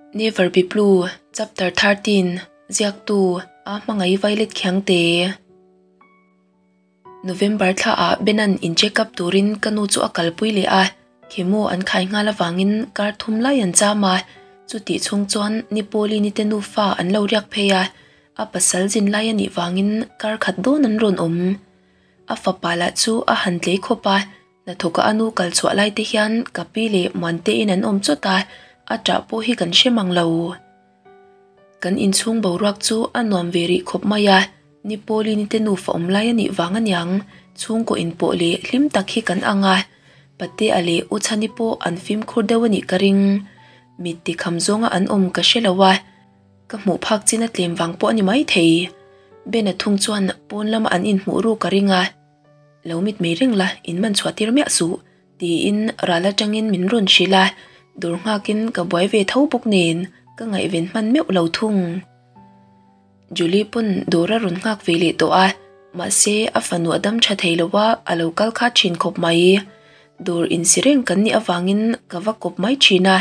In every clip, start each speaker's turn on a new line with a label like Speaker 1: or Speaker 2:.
Speaker 1: Never Be Blue, Chapter 13, Ziaktu, A Hmangaih Violet Khiangte. November thla ah Benan in check up turin ka nu chu a kalpui leh a, chemo an khai nghal avangin kar thum lai an cham a, chutih chhung chuan ni Pawli ni te nufa an lo riak phei a, a pasal zin lai a nih vangin kar khat dawn an rawn awm. A fapa lah chu a han tlei khawp a, Hnathawka a nu kal chhuah lai te hian ka pi leh Muante in an awm chawt a, a ṭah pawh hi kan hre mang lo. Kan inchhung boruak chu a nuam ve rih khawp mai a, ni Pauline te nufa awm lai a nih vang aniang, chhungkaw inpawh leh hlim tak hi kan ang a, Patea leh U Chhani pawh an fimkhur deuh a nih ka ring. Mit tikham zawnga an awm ka hre lo a, ka hmuh phak chin a tlem vang pawh a ni maithei. Ben-a thung chuan pawn lama an inhmuh ruk a ring a. Lo mit mei reng la, in man chhuah tir miah suh, tiin ral atangin min rawn hrilh a, dawr nghakin ka buai ve tho bawk nen ka ngaihven hman meuh lo thung. Julie pawn dawr a rawn nghak ve leh tawh a, mahse a fanu a dam tha thei lo a, a lo kal kha thin khawp mai. Dawr insi reng kan nih avangin ka va kawp mai thin a,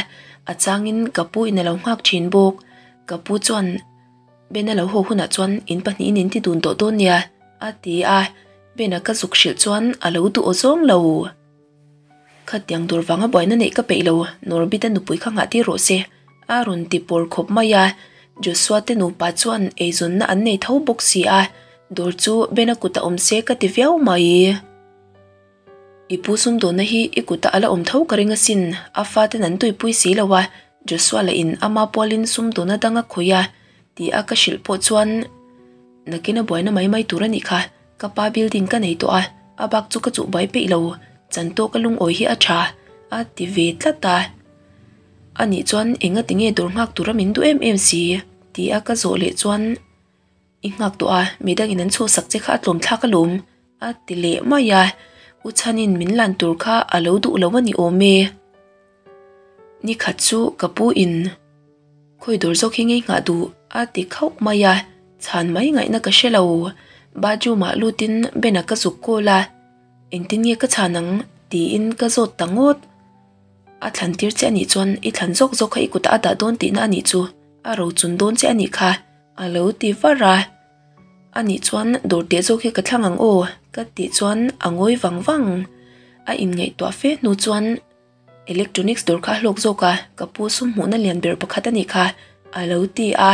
Speaker 1: a changin ka pu in a lo nghak thin bawk. Ka pu chuan Ben a lo haw hunah chuan in pahnihin in ti dun tawh dawn nia. A ti a, Bena ka zuk hrilh chuan a lo duh aw zawng lo. Khatiang dawr vanga buaina neih ka peih lo, Norbit-a nupui kha nghah tir rawh se, a rawn ti pawr khawp mai a. Joshua te nupa chuan eizawnna an nei tho bawk si a, dawr chu Bena kutah awm se ka ti viau mai. I pu sumdawnna hi i kutah a la awm tho ka ring asin, a faten an tuipui si lo a, Joshua lah in ama pualin sumdawnna dang a khawih a, ti a ka hrilh pawh chuan nakin a buaina mai mai tur a nih kha, ka pa building ka nei tawh a, a bak chu ka chuh buai peih lo, chan tawk a lungawi hi a tha, a ti ve tlat a. Anih chuan enga tinge dawr nghak tura min duh em em si? ti a ka zawh leh chuan I nghak tawh a, midangin an chhuahsak che kha a tlawm thlak alawm, a ti leh mai a, U Chhanin min lan tur kha a lo duh lo a ni awm e. Ni khat chu ka pu in khawi dawr zawk hi ngei nghah duh a ti khauh mai a, chhan mai ngaihna ka hre lo. Bathroom ah lutin Ben-a ka zuk kawl a, engtin nge ka chhan ang tiin ka zawt ta ngawt. A thlan tir che a nih chuan i thlan zawk zawk kha i kutah a dah dawn tihna a nih chu, a rochun dawn che a nih kha. A lo ti var a, a nih chuan dawr teh zawk hi ka thlang ang aw ka tih chuan a ngawi vang vang. A inngaihtuah fe hnu chuan electronics dawr kha a hlawk zawk a, ka pu sum hmuhna lian ber pakhat a nih kha a lo ti a,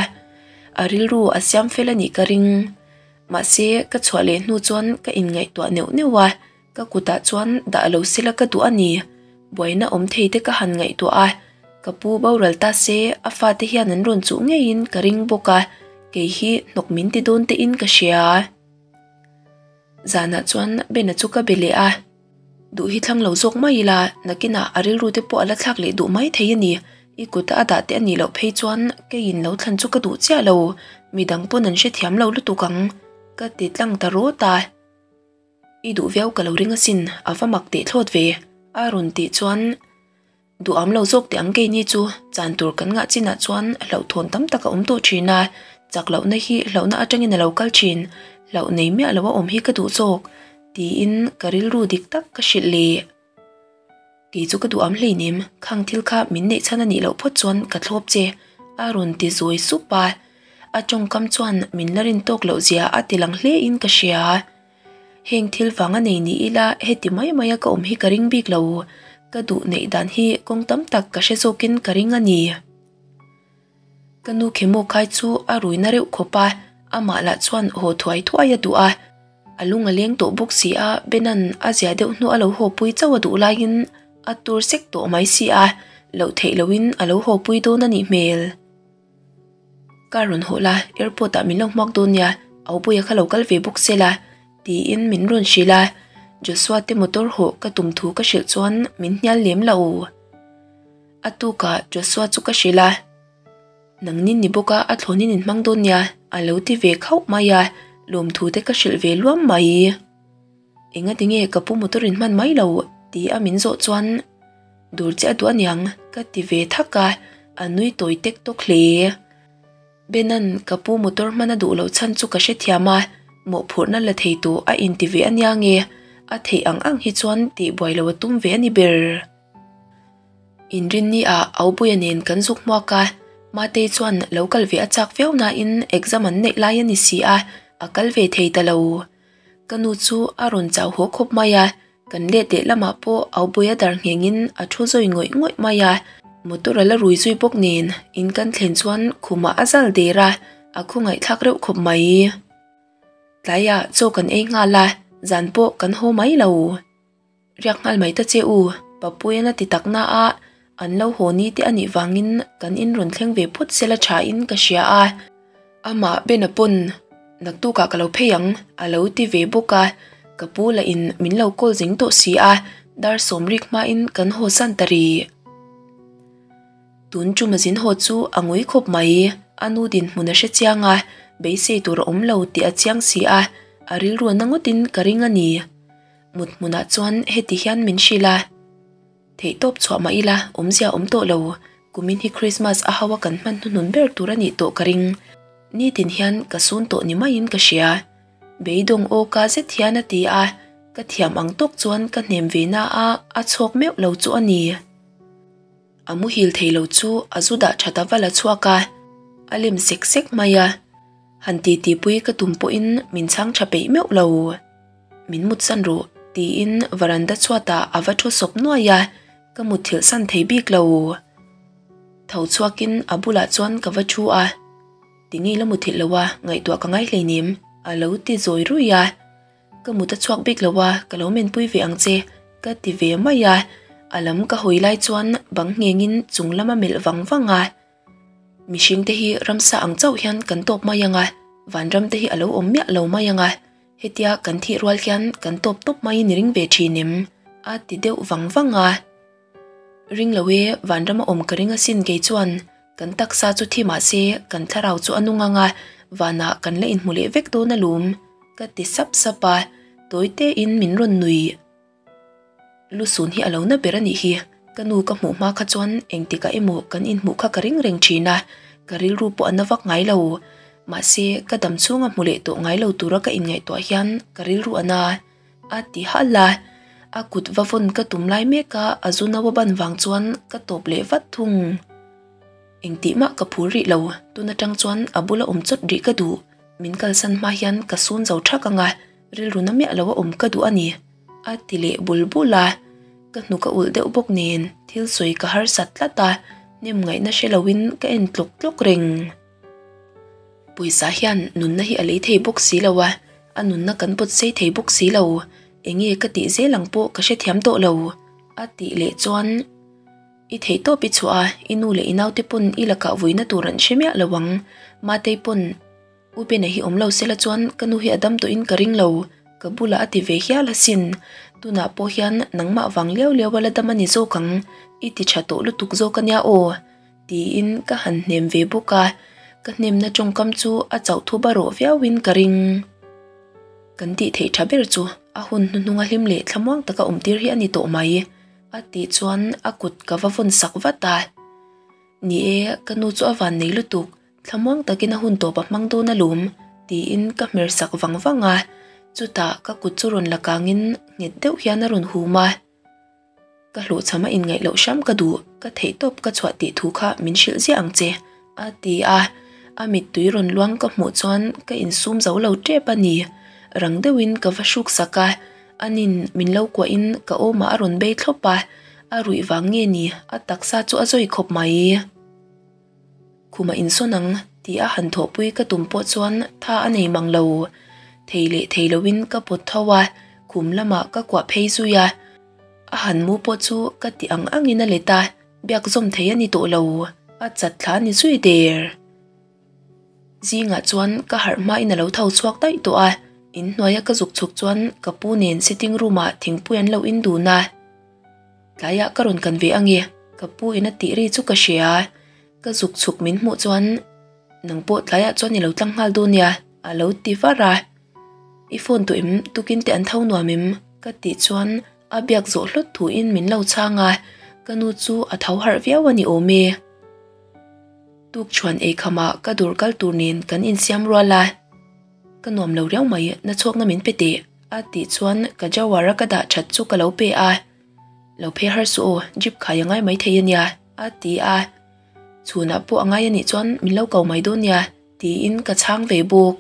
Speaker 1: a rilru a siam fel a nih ka ring. Mahse ka chhuah leh hnu chuan ka inngaihtuah neuh neuh a, ka kutah chuan dah lo sela ka duh a ni. Buaina awm thei te ka han ngaihtuah a, ka pu boral ta se a fate hian an rawn chuh ngeiin ka ring bawk a, kei hi hnawk min ti dawn tein ka hria. Zanah chuan Bena chu ka be leh a, duh hi thlang lo zawk mai ila nakinah a rilru te pawh a la thlak leh duh mai thei a ni, i kuta a dah te a nih loh phei chuan keiin lo thlan chu ka duh chiah lo, midang pawn an hrethiam lo lutuk ang ka ti tlang ta rawt a. I duh viau ka lo ring asin, a va mak teh thlawt ve, a rawn tih chuan duh am lo zawk teh ang keini chu chan tur kan ngah chinah chuan hlauhthawn tam tak a awm tawh thin a, chak lohna hi hlauhna atangin a lo kal thin, hlauh nei miah lo a awm hi ka duh zawk, tiin ka rilru dik tak ka hrilh leh. Kei chu ka duh am hleinem, khang thil kha min neih chhan a nih loh phawt chuan ka thlawp che, a rawn ti zawi sup a. A tawngkam chuan min la rin tawk loh zia a ti lang hle in ka hria. Heng thil vang a nei ni ila heti mai mai a ka awm hi ka ring bik lo, ka duh neih dan hi kawng tam tak ka hre zawkin ka ring a ni. Ka nu Khemo khai chu a rui na reuh khawp a, amah lah chuan haw thuai thuai a duh a. A lung a leng tawh bawk si a, Benan a zia deuh hnu a lo haw pui chauh a duh laiin a tur sek tawh mai si a, loh theih lohin a lo haw pui dawn a nih hmel. Car rawn haw la, airport ah min lo hmuak dawn nia, Aupuia kha lo kal ve bawk se la, tiin min rawn hrilh a. Joshua te motor hawh ka tum thu ka hrilh chuan min hnial lem lo. A tukah Joshua chu ka hrilh a, Nangnin ni bawka a thlawnin in hmang dawn nia, a lo ti ve khauh mai a, lawmthu te ka hrilh ve luam mai. Enga tinge ka pu motor in hman mai lo ti a min zawh chuan dur che a duh aniang ka ti ve thak a, a nui tawi tek tawk hle. Benan ka pu motor hman a duh loh chhan chu ka hrethiam a, mawhphurhna la thei tawh a inti ve ania nge, a theih ang ang hi chuan tihbuai lo a tum ve a ni ber. Inrinni ah Aupuia nen kan zuk hmuak a, Matei chuan lo kal ve a chak viau nain exam an neih lai a ni si a, a kal ve thei ta lo. Ka nu chu a rawn chau haw khawp mai a, kan let leh lamah pawh Aubuia dar nghengin a thu zawi ngawih ngawih mai a, motor a la rui zui bawk nen in kan thlen chuan khumah a zal der a, a khawngaihthlak reuh khawp mai. Tlaiah chaw kan ei nghal a, zan pawh kan haw mai lo. Riak nghal mai ta che u, Papuian a ti tak na a, an lo haw ni te a nih vangin kan in rawn thleng ve phawt sela tha in ka hria a. Amah Bena pawn naktukah ka lo phei ang a lo ti ve bawk a, ka pu lah in min lo call zing tawh si a, dar sawmrik hmain kan haw san ta rih. Tun chuma zin haw chu a ngui khawp mai, a nu dinhmun a hre chiang a, beisei tur a awm lo tih a chiang si a, a rilru a na ngawtin ka ring a ni. Mut hmunah chuan heti hian min hrilh a, Theihtawp chhuah mah ila awmzia awm tawh lo, kumin hi Christmas a hau a kan hman hnuhnun ber tur a nih tawh ka ring. Nitin hian ka sun tawh ni maiin ka hria. Beidawng aw ka zet hian a ti a, ka thiam ang tawk chuan ka hnem ve na a, a chhawk meuh lo chu a ni. A muhil thei lo chu a zu dah that a va la chhuak a, a lem sek sek mai a. Han titipui ka tum pawhin min chhang tha peih meuh lo. Min mutsan rawh tiin varanda chhuatah a va thu sawp nuai a, ka mutthilh san thei bik lo. Tho chhuakin a bulah chuan ka va thu a, Tinge la muthilh lo a, ngaihtuah ka ngai hleinem a lo ti zawi ruih a. Ka mut a chhuak bik lo a, ka lo menpui ve ang che, ka ti ve mai a. A lam ka hawi lai chuan bang nghengin chung lam a melh vang vang a. Mihring te hi ramsa ang chauh hian kan tawp mai ang a, vanram te hi a lo awm miah lo mai ang a, hetia kan thih rual hian kan tawp tawp maiin i ring ve thin em? a ti deuh vang vang a. Ring lo e, vanram a awm ka ring asin kei chuan kan taksa chu thi mah se kan thlarau chu a nung ang a, vanah kan la inhmu leh vek dawn alawm, ka ti sap sap a, tawi tein min rawn nui. Lusun hi a lo na ber a nih hi, ka nu ka hmuh hma kha chuan engtikah emaw kan inhmuh kha ka ring reng thin a, ka rilru pawh a na vak ngai lo. Mahse, ka dam chhunga hmu leh tawh ngai lo tura ka inngaihtuah hian ka rilru a na. A ti halh a, a kut va vawn ka tum lai mek a, a zu no a ban vang chuan ka tawp leh vat thung. Engtih mah ka phur rih lo, tun atang chuan a bula awm chawt rih ka duh, min kalsan hma hian ka sun zo thak ang a, rilru na miah lo a awm ka duh a ni, a ti leh bul bul a. Ka hnuk a ulh deuh bawk nen thil sawi ka harsat tlat a, hnem ngaihna hre loin ka en tlawk tlawk reng. Pawisa hian nunna hi a lei thei bawk si lo a, a nunna kan pawt sei thei bawk si lo, enge ka tih zel ang pawh ka hrethiam tawh lo, a tih leh chuan I theihtawp i chhuah a, i nu leh i naute pawn i lakah vuina tur an hre miah lo ang, Matei pawn U Bena hi awm lo sela chuan ka nu hi a dam tawhin ka ring lo, ka bulah a ti ve hial asin. Tunah pawh hian nangmah vang liau liau a la dam a ni zawk ang, i ti tha tawh lutuk zawk a nia aw, tiin ka han hnem ve bawk a, ka hnemna tawngkam chu a chauh thu barawh viauin ka ring. Kan tih theih tha ber chu a hun hnuhnunga hlim leh thlamuang taka awmtir hi a ni tawh mai, a tih chuan a kut ka va vawn sak vat a. Ni e, ka nu chu a van nei lutuk. Thlamuang takin a hun tawp a hmang dawn alawm, tiin ka hmer sak vang vang a. Chutah ka kut chu rawn la kangin nghet deuh hian a rawn hum a. Ka hlawhchham a inngaih loh hram ka duh, ka theihtawp ka chhuah tih thu kha min hrilh ziah ang che, a ti a. A mittui rawn luang ka hmuh chuan ka insum zo lo tep a ni. Rang deuhin ka va hruk sak a, anin min lo kuahin ka awmah a rawn bei thlawp a, a ruih vang nge ni, a taksa chu a zawi khawp mai. Khumah insawn ang tih a han thawhpui ka tum pawh chuan tha a nei mang lo. Thei leh thei loin ka pawt tho a, khum lamah ka kuah phei zui a. A han mu pawh chu ka ti ang angin a let a, biak zawm thei a ni tawh lo, a chat thla a ni zui der. Zingah chuan ka harh hmain a lo tho chhuak daih tawh a, inhnuaia ka zuk chhuk chuan ka pu nen sitting room-ah thingpui an lo in dun a. Tlaiah ka rawn kan ve ange, ka pu in a tih ri chu ka hria. Ka zuk chhuk min hmuh chuan nang pawh tlaiah chuan i lo tlang nghal dawn nia, a lo ti var a. I phone tawh em, tukin te an tho nuam em? ka tih chuan a biak zawh hlawt thuin min lo chhang a, ka nu chu a tho harh viau a ni awm e. Tukchhuan eikhamah ka dawr kal tur nen kan insiam rual a. Ka nuam lo riau mai, na chhuakna min pe teh, a tih chuan ka jawar a ka dah that chu ka lo pe a. Lo phe har suh aw, jeep khai a ngai mai thei a nia, a ti a. Chhunah pawh a ngai a nih chuan min lo ko mai dawn nia tiin ka chhang ve bawk.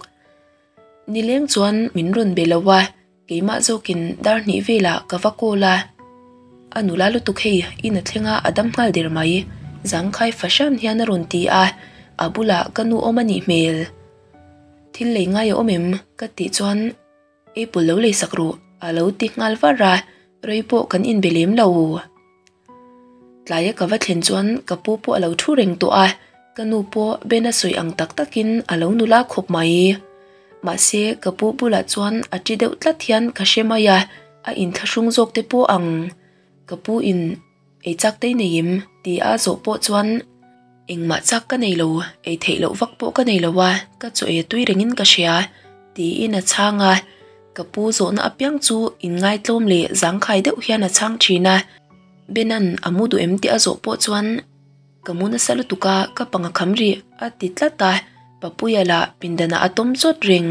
Speaker 1: Nileng chuan min rawn be lo a, keimah zawkin dar hnih velah ka va call a. A nula lutuk hei in a thleng a a dam nghal der mai, zangkhai fahran hian a rawn ti a, a bulah ka nu awm a nih hmel. Thil lei ngai a awm em? ka tih chuan Apple lo lei sak rawh a lo ti nghal var a, rei pawh kan inbe lem lo. Tlaia ka va thlen chuan ka pu pawh a lo thu reng tawh a, ka nu pawh Ben a sawi ang tak takin a lo nula khawp mai. Mahse ka pu bulah chuan a ṭi deuh tlat hian ka hre mai a, a inthlahrung zawk te pawh ang. Ka pu in ei chak te i nei em? ti a zawh pawh chuan engmah chak ka nei lo, ei theih loh vak pawh ka nei lo a, ka chaw ei a tui rengin ka hria tiin a chhang a. Ka pu zawhna apiang chu inngaitlawm leh zangkhai deuh hian a chhang thin a, Benan a mu duh em tih a zawh pawh chuan ka mu nasa lutuk a, ka panga kham rih a ti tlat a, Papuia lah pindanah a tawm chawt reng.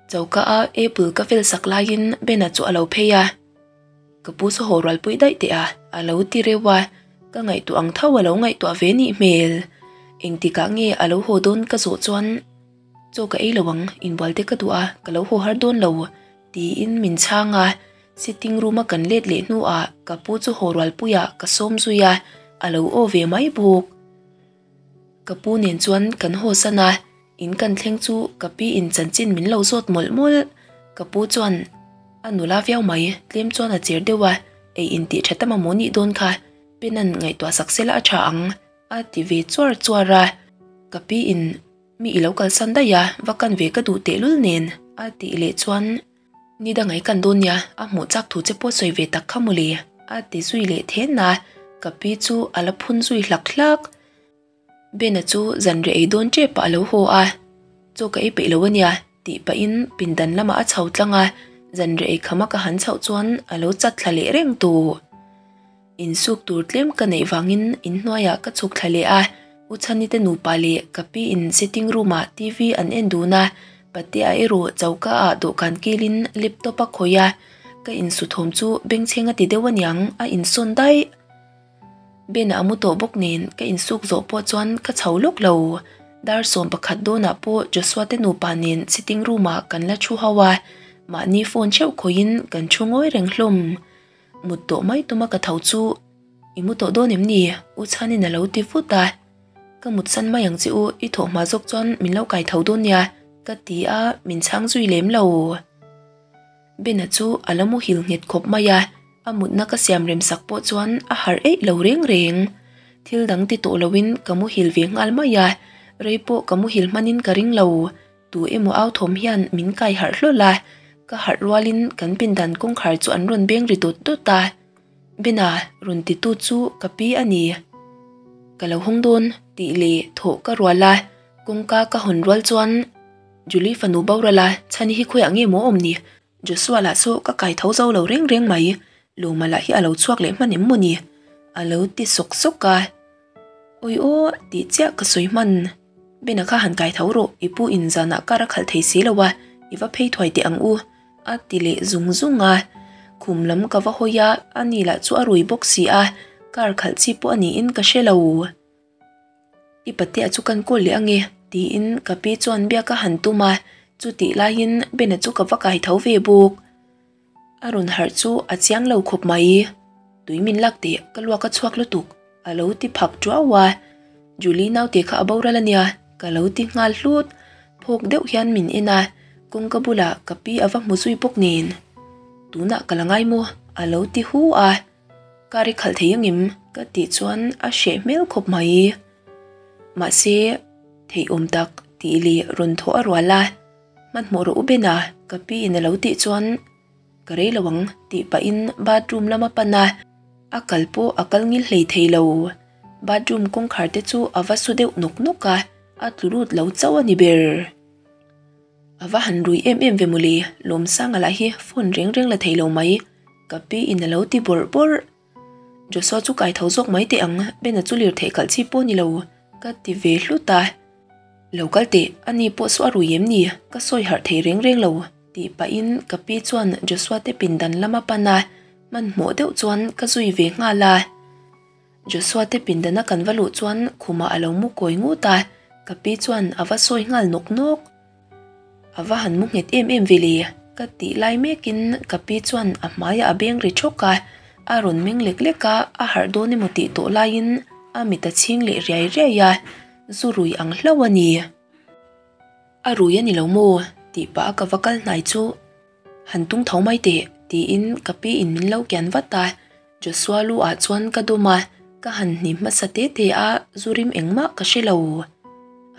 Speaker 1: Choka a apple ka vel sak laiin Bena chu a lo phei a, Ka pu saw haw rualpui daih teh a, a lo ti reuh a, ka ngaihtuah ang tho a lo ngaihtuah ve nih hmel. Engtikah nge a lo haw dawn ka zawh chuan Chaw ka ei lo ang, inbual te ka duh a, ka lo haw har dawn lo, tiin min chhang a. Sitting room a kan let leh hnuah ka pu chu haw rualpuiah ka sawm zui a, a lo aw ve mai bawk. Ka pu nen chuan kan haw san a, in kan thleng chu ka pi in chanchin min lo zawt mawlh mawlh. Ka pu chuan a nula viau mai, tlem chuan a cher deuh a, ei intih tha ta mamawh nih dawn kha, Penan ngaihtuah sak sela a tha ang, a ti ve chuar chuar a. Ka pi in Mi i lo kalsan daih a, va kan ve ka duh tehlul nen a tih leh chuan Ni dang ei kan dawn nia, a hmuh chak thu che pawh sawi ve tak kha mawle a ti zui leh then a, ka pi chu a la phun zui hlak hlak. Bena chu zanriah ei dawn tep ah a lo haw a, Chaw ka ei peih lo ania tih pahin pindan lamah a chho tlang a, zanriah ei khama ka han chhoh chuan a lo chat thla leh reng tawh. Insuk tur tlem ka neih vangin inhnuaiah ka chhuk thla leh a, U Chhani te nupa leh ka pi in sitting room ah TV an en dun a, Patea erawh choka ah dawhkan kilin laptop a khawih a, ka insu thawm chu bengchheng a ti deuh aniang a insawn daih. Ben a mu tawh bawk nen ka insuk zawh pawh chuan ka chho lawk lo. Dar 11 dawnah pawh Joshua te nupa nen sitting room ah kan la thu ho a, mahni phone theuh khawihin kan thu ngawi reng hlawm. Mut tawh mai tuma ka tho chu I mu tawh dawn em ni? U Chhanin a lo ti vut a. Ka mut san mai ang che u, i thawh hma zawk chuan min lo kai tho dawn nia ka ti a, min chhang zui lem lo. Bena chu a la muhil nghet khawp mai a, a mutna ka siam rem sak pawh chuan a harh eih lo reng reng. Thil dang ti tawh loin ka muhil ve nghal mai a, rei pawh ka muhil hmanin ka ring lo. Tu emaw au thawm hian min kai harh hlawl a, ka harh rualin kan pindan kawngkhar chu an rawn beng ri dawt dawt a. Bena rawn titu chu ka pi a ni. Ka lo hawng dawn tih leh thawh ka rual a, kawngka ka hawn rual chuan Julie fanu boral a, chhani hi khawiah nge maw awm ni? Joshua lah chu ka kai tho zo lo reng reng mai, Lawma lah hi a lo chhuak leh hman em maw ni? A lo ti sawk sawk a. Awi aw tih chiah ka sawi hman. Bena kha han kai tho rawh, i pu in zanah kar a khalh thei si lo a, i va phei thuai teh ang u a ti leh zung zung a. Khum lam ka va hawi a, ani lah chu a rui bawk si a, kar khalh chi pawh a niin ka hre lo. I patea chu kan kawl leh ange tiin ka pi chuan biak a han tum a, chutih laiin Bena chu ka va kai tho ve bawk. A rawn harh chu a chiang lo khawp mai. Tui min lak teh ka luak a chhuak lutuk a lo ti phak tuau a. Julie naute kha a boral ania ka lo ti nghal hlut. Phawk deuh hian min en a, kawngka bulah ka pi a va hmu zui bawk nen. Tunah ka la ngai maw a lo ti hu a. Car i khalh thei angem ka tih chuan a hreh hmel khawp mai. Mahse theih awm tak tih leh rawn thawh a rual a. Hmanhmawh rawh u Bena, ka pi in a lo tih chuan ka rei lo ang tih pahin bathroom lam a pan a, a kal pawh a kal ngil hlei thei lo. Bathroom kawngkhar te chu a va su deuh nawk nawk a, a tlu lut lo chauh a ni ber. A va han rui em em ve mawle, Lawmsanga lah hi phone reng reng la thei lo mai, ka pi in a lo ti bawrh bawrh. Joshua chu kai tho zawk mai teh ang, Bena chu lirthei kalh chi pawh ni lo, ka ti ve hlut a. Lo kal teh, ani pawh saw a rui em ni? Ka sawi harh thei reng reng lo, tih pahin ka pi chuan Joshua te pindan lam a pan a, hmanhmawh deuh chuan ka zui ve nghal a. Joshua te pindana kan va luh chuan khumah a lo mu kawi ngut a, ka pi chuan a va sawi nghal nawk nawk. A va han mu nghet em em ve le, ka tih lai mekin ka pi chuan a hmaiah a beng ri thawk a, a rawn meng lek lek a, a harh dawn emaw tih tawh laiin a mit a chhing leh riai riai a, zu rui ang hlauh a ni. A rui a ni lo maw? tih pah a ka va kal hnai chu han tung tho mai teh tiin ka pi in min lo kian vat a, Joshua lu ah chuan ka dawm a, ka han hnim hmasa te te a, zu rim engmah ka hre lo.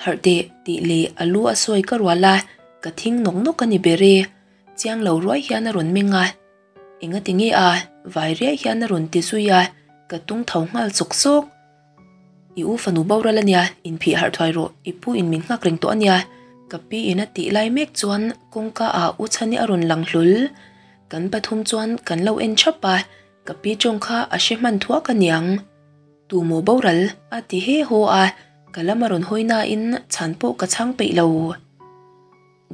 Speaker 1: Harh teh tih leh a lu a sawi ka rual a, ka thing nawk nawk a ni ber e. Chiang lo ruai hian a rawn meng a, Engati nge a? Vai riai hian a rawn ti zui a, ka tung tho nghal sawk sawk. I u fanu boral a nia, inphih harh thuai rawh, i pu in min nghak reng tawh a nia, ka pi in a tih lai mek chuan kawngka ah u Chhani a rawn lang hlul. Kan pathum chuan kan lo en thap a, ka pi tawng kha a hre hman thuak a niang. Tu maw boral? a ti he haw a, ka lam a rawn hawi nain chhan pawh ka chhang peih lo.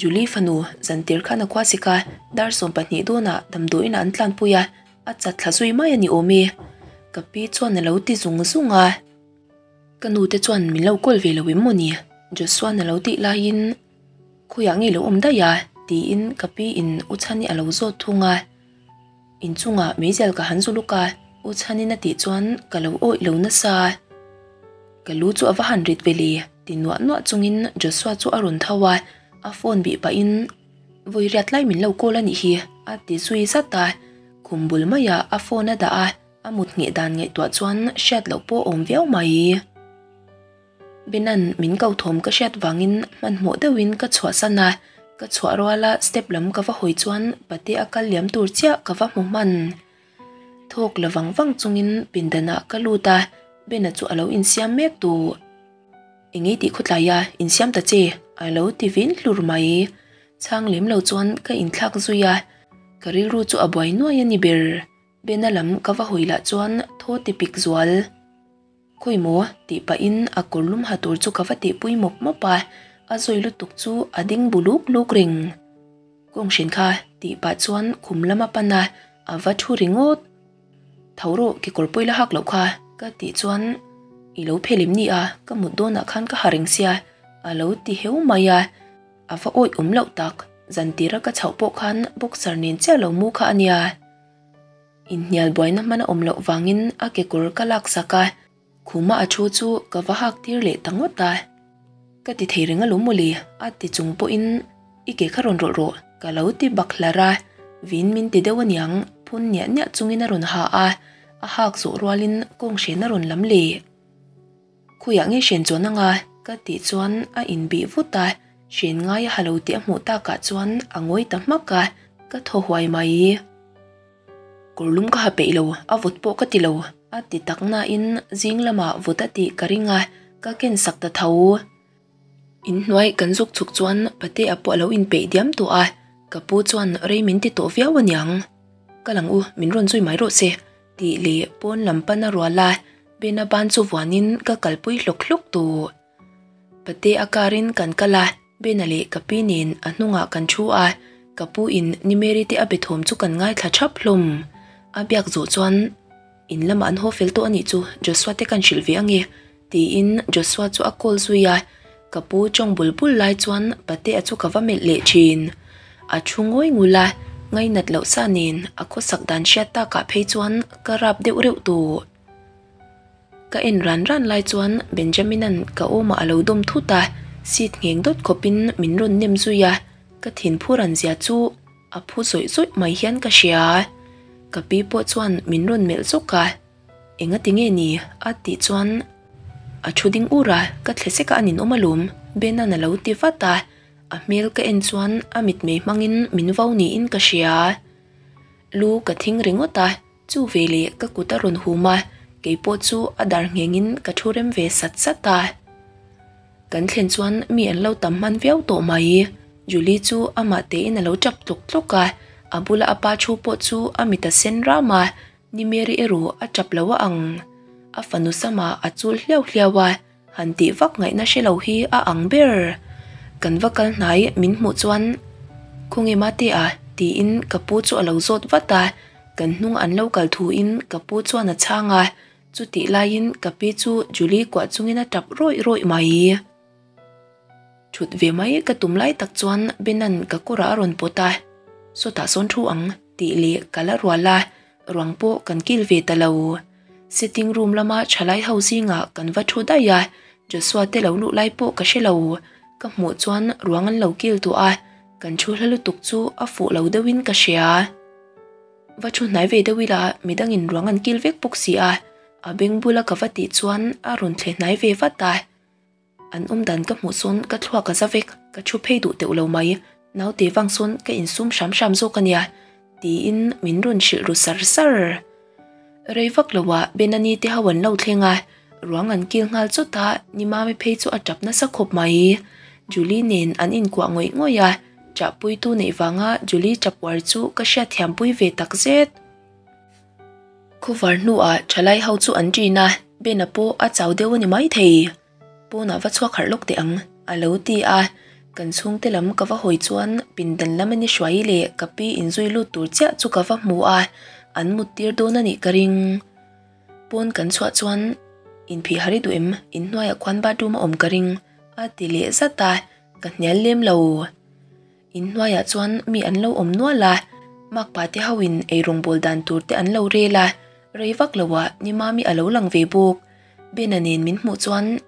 Speaker 1: Julie fanu, zantir khan a khua sik a, dar 12 dawnah damdawiin ah an tlanpui a, a chat thla zui mai a ni awm e. Ka pi chuan a lo ti zung zung a. Ka nu te chuan min lo kawl ve lo em maw ni? Joshua-a'n a lo tih laiin, Khawiah nge lo awm daih a? tiin ka pi in U Chhani a lo zawt thung a. Inchungah meizial ka han zu luk a, U Chhanin a tih chuan ka lo awih lo nasa. Ka lu chu a va han rit ve le, ti nuah nuah chungin Joshua chu a rawn tho a, a phone bih pahin, Vawi riat lai min lo call a nih hi, a ti zui zat a. Khum bul maiah a phone a dah a, a mut ngheh dan ngaihtuah chuan hriat loh pawh a awm viau mai. Benan min ko thawm ka hriat vangin hmanhmawh deuhin ka chhuahsan a, ka chhuah ruala step lam ka va hawi chuan pate a kal liam tur chiah ka va hmu hman. Thawk la vang vang chungin pindanah ka lut a, Bena chu a lo insiam mek duh. Engei tih khawtlai a, insiam ta che, a lo ti vin hlur mai. Chhang lem lo chuan ka inthlak zui a, ka rilru chu a buai nuai a ni ber. Bena lam ka va hawi lah chuan thaw ti pik zual. Khawi maw? tih pahin a kawr lum ha tur chu ka va tihpui mawp mawp a, a zawi lutuk chu a ding bu luk luk reng. Kawng hrin kha tih pah chuan khum lam a pan a, a va thu ringawt. Tho rawh kekawr pawi la hak loh kha ka tih chuan I lo phel em ni a, ka mut dawnah khan ka ha reng sia a lo ti heu mai a, a va awih awm loh tak, zantira ka chhoh pawh khan boxer nen chiah lo mu kha a nia. Inhnial buaina hman a awm loh vangin a kekawr ka laksak a, khuma a thu chu ka va hak tir leh ta ngawt a. Ka ti thei reng alawm mawle, a ti chung pawhin i ke kha rawn rawlh rawh, ka lo ti bak hlar a. Vin min ti deuh aniang, phun niah niah chungin a rawn ha a, a hak zawh rualin kawng hren a rawn lam leh. Khawiah nge hren chuan anga? ka tih chuan a inbih vut a, hren ngai a ha lo tih a hmuh takah chuan a ngawi ta hmak a, ka thaw huai mai. Kawr lum ka ha peih lo, a vawt pawh ka ti lo, a ti tak nain zing lamah vawt a tih ka ring a, ka ken sak ta tho. Inhnuai kan zuk chuk chuan Patea pawh a lo inpeih diam tawh a, ka pu chuan rei min ti tawh viau aniang. Ka lang u, min rawn zui mai rawh se, tih leh pawn lam pan a rual a, Bena ban chu vuanin ka kalpui hlawk hlawk tawh. Pate a car in kan kal a, Bena leh ka pi nen a hnungah kan thu a, ka pu in ni Mary te a be thawm chu kan ngaithla thap hlawm. A biak zawh chuan, In lamah an haw fel tawh a nih chu, Joshua te kan hrilh ve ange, tiin Joshua chu a call zui a, ka pu tawng bul bul lai chuan Pate a chu ka va melh leh thin. A thu ngawi ngul a, ngainat loh sa nen a khawsak dan hriat takah phei chuan ka rap deuh reuh tawh. Ka en ran ran lai chuan Benjamin-a'n ka awmah a lo dawm thut a, seat ngheng dawt khawpin min rawn nem zui a, ka thin phu ran zia chu a phu zawih zawih mai hian ka hria. Ka pi pawh chuan min rawn melh zawk a, Engati nge ni? a tih chuan a thu ding ur a, ka thle sek a a ninawm alawm, Ben-a'n a lo ti vat a, a hmel ka en chuan a mitmei hmangin min vo niin ka hria. Lu ka thing ringawt a. Chu veleh ka kut a rawn hum a, kei pawh chu a dar nghengin ka thu rem ve sat sat a. Kan thlen chuan mi an lo tam hman viau tawh mai. Julie chu amah tein a lo tap tlawk tlawk a, a bula a pa thu pawh chu a mit a sen ram a, ni Mary erawh a tap lo a ang. A fanu samah a chul hliau hliau a, han tih vak ngaihna hre lo hi a ang ber. Kan va kal hnai min hmuh chuan, Khawnge mate a? tiin ka pu chu a lo zawt vat a, kan hnung an lo kal thuin ka pu chuan a chhang a. Chutih laiin ka pi chu Julie kuah chungin a tap rawih rawih mai. Thut ve mai ka tum lai tak chuan Bena'n ka kawrah a rawn pawt a, Sawtah sawn thu ang tih leh ka la rual a, ruang pawh kan kil ve ta lo. Sitting room lama thalai ho zingah kan va thu daih a, Joshua te lo luh lai pawh ka hre lo. Ka hmuh chuan ruang an lo kil tawh a, kan thu hla lutuk chu a fuh lo deuhin ka hria. Va thu hnai ve deuh ila midangin ruang an kil vek bawk si a, a beng bula ka va tih chuan a rawn thle hnai ve vat a. An awm dan ka hmuh sawn ka thluak a za vek, ka thu phei duh teuh lo mai, naute vang sawn ka insum hram hram zawk a nia, tiin min rawn hrilh ru sar sar. Rei vak loah Benani te ho an lo thleng a, ruang an kil nghal chawt a, Nimami phei chu a tap nasa khawp mai. Julie nen an inkuah ngawih ngawih a, chahpuitu neih vanga Julie tap uar chu ka hriatthiampui ve takzet. Khawvar hnuah thalai ho chu an ṭin a, Bena pawh a chau deuh a ni maithei. Pawnah va chhuak harh lawk teh ang, a lo ti a. Kan chhungte lam ka va hawi chuan pindan lam a ni hruai leh ka pi inzui lut tur chiah chu ka va hmu a, an mut tir dawn a nih ka ring. Pawn kan chhuah chuan inphih har i duh em? Inhnuaiah khuan bathroom a awm ka ring, a ti leh zat a, ka hnial lem lo. Inhnuaiah chuan mi an lo awm nual a, makpa te hoin eirawngbawl dan tur te an lo rel a, rei vak loah ni Mami a lo lang ve bawk. Bena nen min hmuh chuan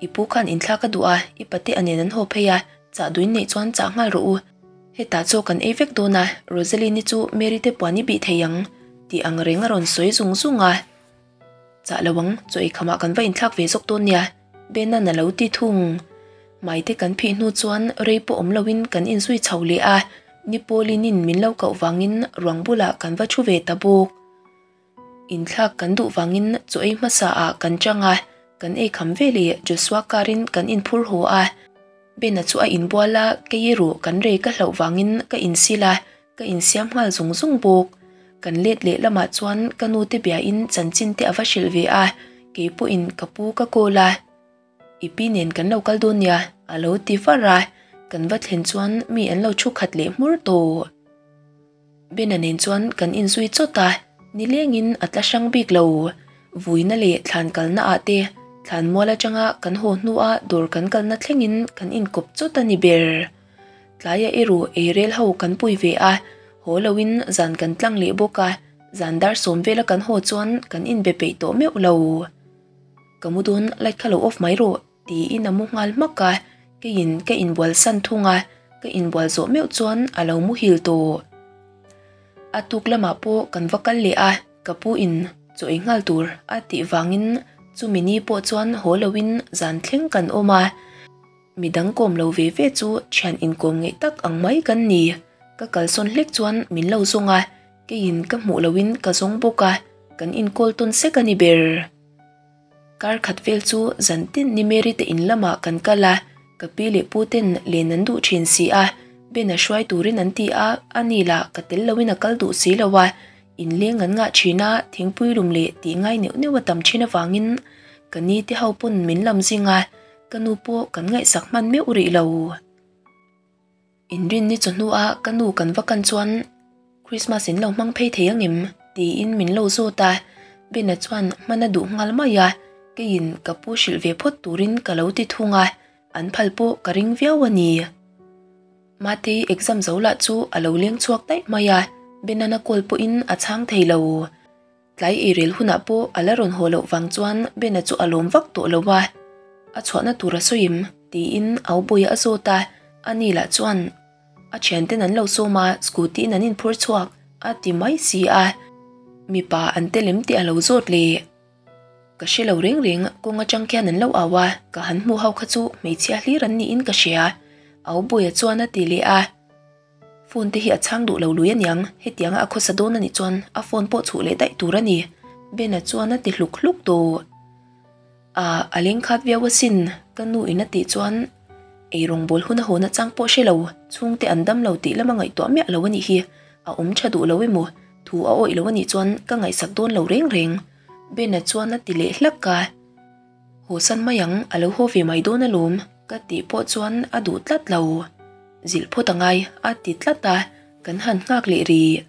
Speaker 1: I pu khan inthlak a duh a, i pate a nen an haw phei a, chah duin neih chuan chah nghal rawh u. Hetah chaw kan ei vek dawn a, Rosaline-i chu Mary te puan i bih thei ang tih ang reng a rawn sawi zung zung a. Chah lo ang, chaw ei khamah kan va inthlak ve zawk dawn nia, Bena'n a lo ti thung. Maite kan phih hnu chuan rei pawh awm loin kan inzui chho leh a, ni Pauline-in min lo koh vangin ruang bulah kan va thu ve ta bawk. Inthlak kan duh vangin chaw ei hmasa ah kan chang a, kan ei kham ve leh Joshua car-in kan inphur haw a. Bena chu a inbual a, kei erawh kan rei ka hlauh vangin ka insil a, Ka insiam nghal zung zung bawk. Kan let leh lamah chuan ka nu te biain chanchin te a va hrilh ve a, kei pawhin ka pu ka call a. I pi nen kan lo kal dawn nia, a lo ti var a, kan va thlen chuan mi an lo thu khat leh hmur tawh. Bena nen chuan kan inzui chawt a, nilengin a tla hrang bik lo. Vuina leh thlan kalna ah te, thlan mual atanga kan haw hnua dawr kan kalna thlengin kan inkawp chawt a ni ber. Tlaia erawh eirel ho kan pui ve a, haw loin zan kan tlang leh bawk a, zan dar sawm vela kan haw chuan kan inbe peih tawh meuh lo. Ka mu dawn light kha lo off mai rawh tiin a mu nghal hmak a, keiin ka inbual san thung a, ka inbual zawh meuh chuan a lo muhil tawh. A tuk lamah pawh kan va kal leh a, ka pu in chaw ei nghal tur a tih vangin chumi ni pawh chuan haw loin zan thleng kan awm a. Midang kawm lo ve ve chu thian inkawm ngeih tak ang mai kan ni. Ka kalsawn hlek chuan min lo zawng a, keiin ka hmuh loin ka zawng bawk a, kan inkawl tawn sek a ni ber. Kar khat vel chu zan tin ni Mary te in lamah kan kal a, ka pi leh pu ten len an duh thin si a, Ben-a hruai turin an ti a, ani lah ka tel loin a kal duh si lo a, inleng an ngah thin a, thingpui lum leh tih ngai neuh neuh a tam thin avangin ka ni te ho pawn min lam zing a, Ka nu pawh kan ngaihsak hman meuh rih lo. Inrinni chawhnu a ka nu kan va kan chuan Christmas in lo hmang phei thei angem? tiin min lo zawt a, Bena chuan hman a duh nghal mai a, keiin ka pu hrilh ve phawt turin ka lo ti thung a, an phal pawh ka ring viau a ni. Matei exam zo lah chu a lo leng chhuak daih mai a, Benan a call pawhin a chhang thei lo. Tlai eirel hunah pawh a la rawn haw loh vang chuan Bena chu a lawm vak tawh lo a, a chhuahna tur a sawi im? tiin Aubawiah a zawt a, ani lah chuan a thianten an lo sawm a, scooty in an inphur chhuak a ti mai si a, mipa an tel em tih a lo zawt leh. Ka hre lo reng reng, kawng atang khian an lo au a, ka han hmuh ho kha chu hmeichhia hlir an niin ka hria, Aubawiah chuan a ti leh a. Phone te hi a chhang duh lo lui aniang, hetianga a khawsa dawn anih chuan a phone pawh chhuh leh daih tur a ni, Bena chuan a ti hluk hluk tawh. Ah, a leng khat viau asin, ka nu in a tih chuan eirawng bawl hun a haw nachang pawh hre lo, chhungte an dam lo tih lama ngaihtuah miah lo anih hi, a awm tha duh lo emaw, thu a awih lo anih chuan ka ngaihsak dawn lo reng reng, Bena chuan a ti leh hlak a. Haw san mai ang, a lo haw ve mai dawn alawm, ka tih pawh chuan a duh tlat lo. Zilh phawt a ngai, a ti tlat a, kan han nghak leh rih.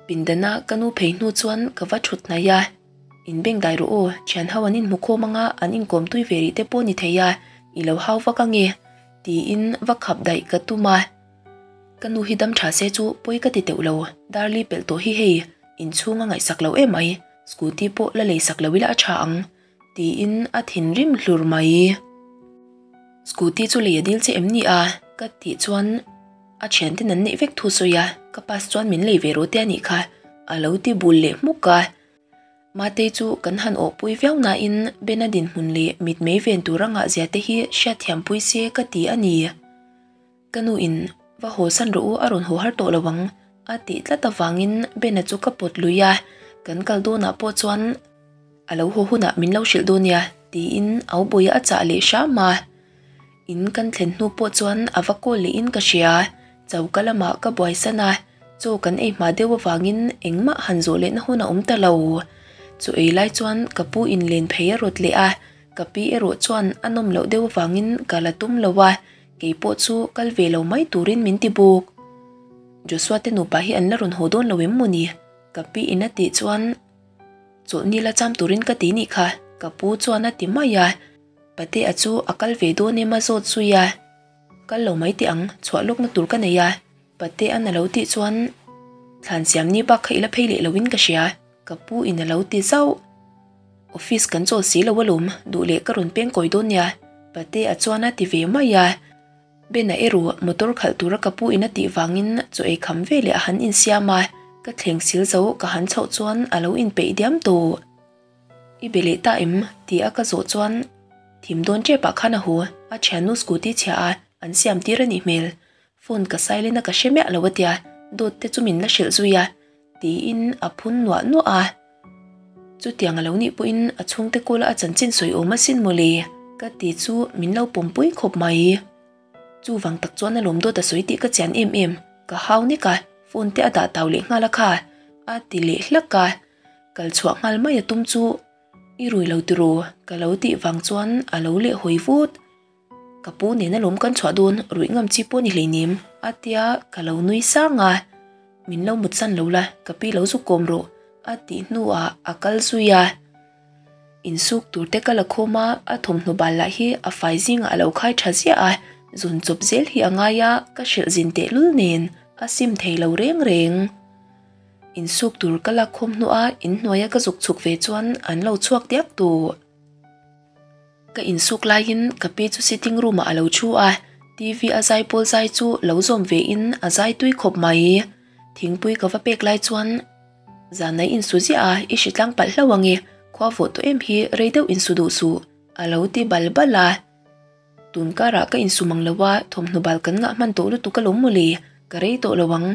Speaker 1: Pindana ka nu phei hnu chuan ka va thut hnaih a. Inbengdai rawh aw, thian ho an inhmu khawm anga an inkawm tui ve rih te pawh ni thei a, i lo hau vak ange, tiin va khap daih ka tum a. Ka nu hi dam tha se chu pawi ka ti teuh lo, Darli pelh tawh hi hei, inchhung a ngaihsak lo em mai, scooty pawh la leisak lo ila a tha ang, tiin a thinrim hlur mai. Scooty chu lei a dil che em ni a? Ka tih chuan a thianten an neih vek thu sawi a, ka pass chuan min lei ve rawh te a nih kha, a lo ti bul leh hmuk a. Matei chu kan han awhpui viau nain Bena dinhmun leh mitmei ven tur a ngahzia te hi hriatthiampui se ka ti a ni. Ka nu in va haw san rawh u a rawn haw har tawh lo ang a tih tlat avangin Bena chu ka pawt lui a, kan kal dawnah pawh chuan a lo haw hunah min lo hrilh dawn nia tiin Aubuia a chah leh hram a. In kan thlen hnu pawh chuan a va kawl lehin ka hria, choka lamah ka buaisan a, chaw kan ei hma deuh avangin engmah han zawh lehna hun a awm ta lo. Chaw ei lai chuan ka pu in len phei a rawt leh a, ka pi erawh chuan a nawm loh deuh avangin ka la tum lo a, Kei pawh chu kal ve lo mai turin min ti bawk. Joshua te nupa hi an la rawn haw dawn lo em maw ni? Ka pi in a tih chuan chawlhni la cham turin ka ti nih kha, ka pu chuan a ti mai a. Patea chu a kal ve dawn em a zawt zui a. Kal lo mai teh ang, chhuah lawkna tur ka nei a, Patea'n a lo tih chuan thlan siam ni bak kha i la phei leh loin ka hria. Ka pu in a lo ti zauh. Office kan chawl si lo alawm, duh leh ka rawn peng kawi dawn nia, Patea chuan a ti ve mai a. Ben-a erawh motor khalh tura ka pu in a tih vangin chaw ei kham ve leh a han insiam a, ka thleng sil zo ka han chhoh chuan a lo inpeih diam tawh. I be leh ta em? ti a ka zawh chuan thim dawn tep ah khan a hu, a thiannu scooty chhia a an siam tir a nih hmel. Phone ka silent a ka hre miah lo a tia, dawt te chu min la hrilh zui a. Tiin a phun nuah nuah a. Chutiang a lo nih pawhin a chhungte kawla a chanchin sawi awm asin mawle ka ti chu min lo pawmpui khawp mai. Chuvang tak chuan a lawm dawt a sawi tih ka chian em em, ka hau nek a, phone te a dah tau leh nghal a kha a ti leh hlak a. Kal chhuah nghal mai a tum chu i rui lo tiraw ka lo tih vang chuan a lo leh hawi vut. Ka pu nena lawm kan chhuah dawn ruih ngam chi pawh ni hleinem a tia ka lo nui sang a, min lo mut san lo la ka pi lo zuk kawm rawh a tih hnuah a kal zui a. Insuk tur te ka la khawm a, a thawmhnaw bal lah hi a fai zingah a lo khai tha ziah a, zun chawp zel hi a ngai a, ka hrilh zin tehlul nen a sim thei lo reng reng. Insuk tur ka lak khawm hnuah inhnuaia ka zuk chhuk ve chuan an lo chhuak diak tawh. Ka insuk laiin ka pi chu sitting room ah a lo thu a, TV a zai pawl zai chu lo zawm ve in a zai tui khawp mai. Thingpui ka va pek lai chuan Zanai insu ziah a, i hri tlang palh hlauh ange, khua vawh tawh em hi rei deuh insu duh suh a lo ti bal bal a. Tun karah ka insu mang lo a, thawmhnaw bal kan ngah hman tawh lutuk alawm mawle, ka rei tawh lo ang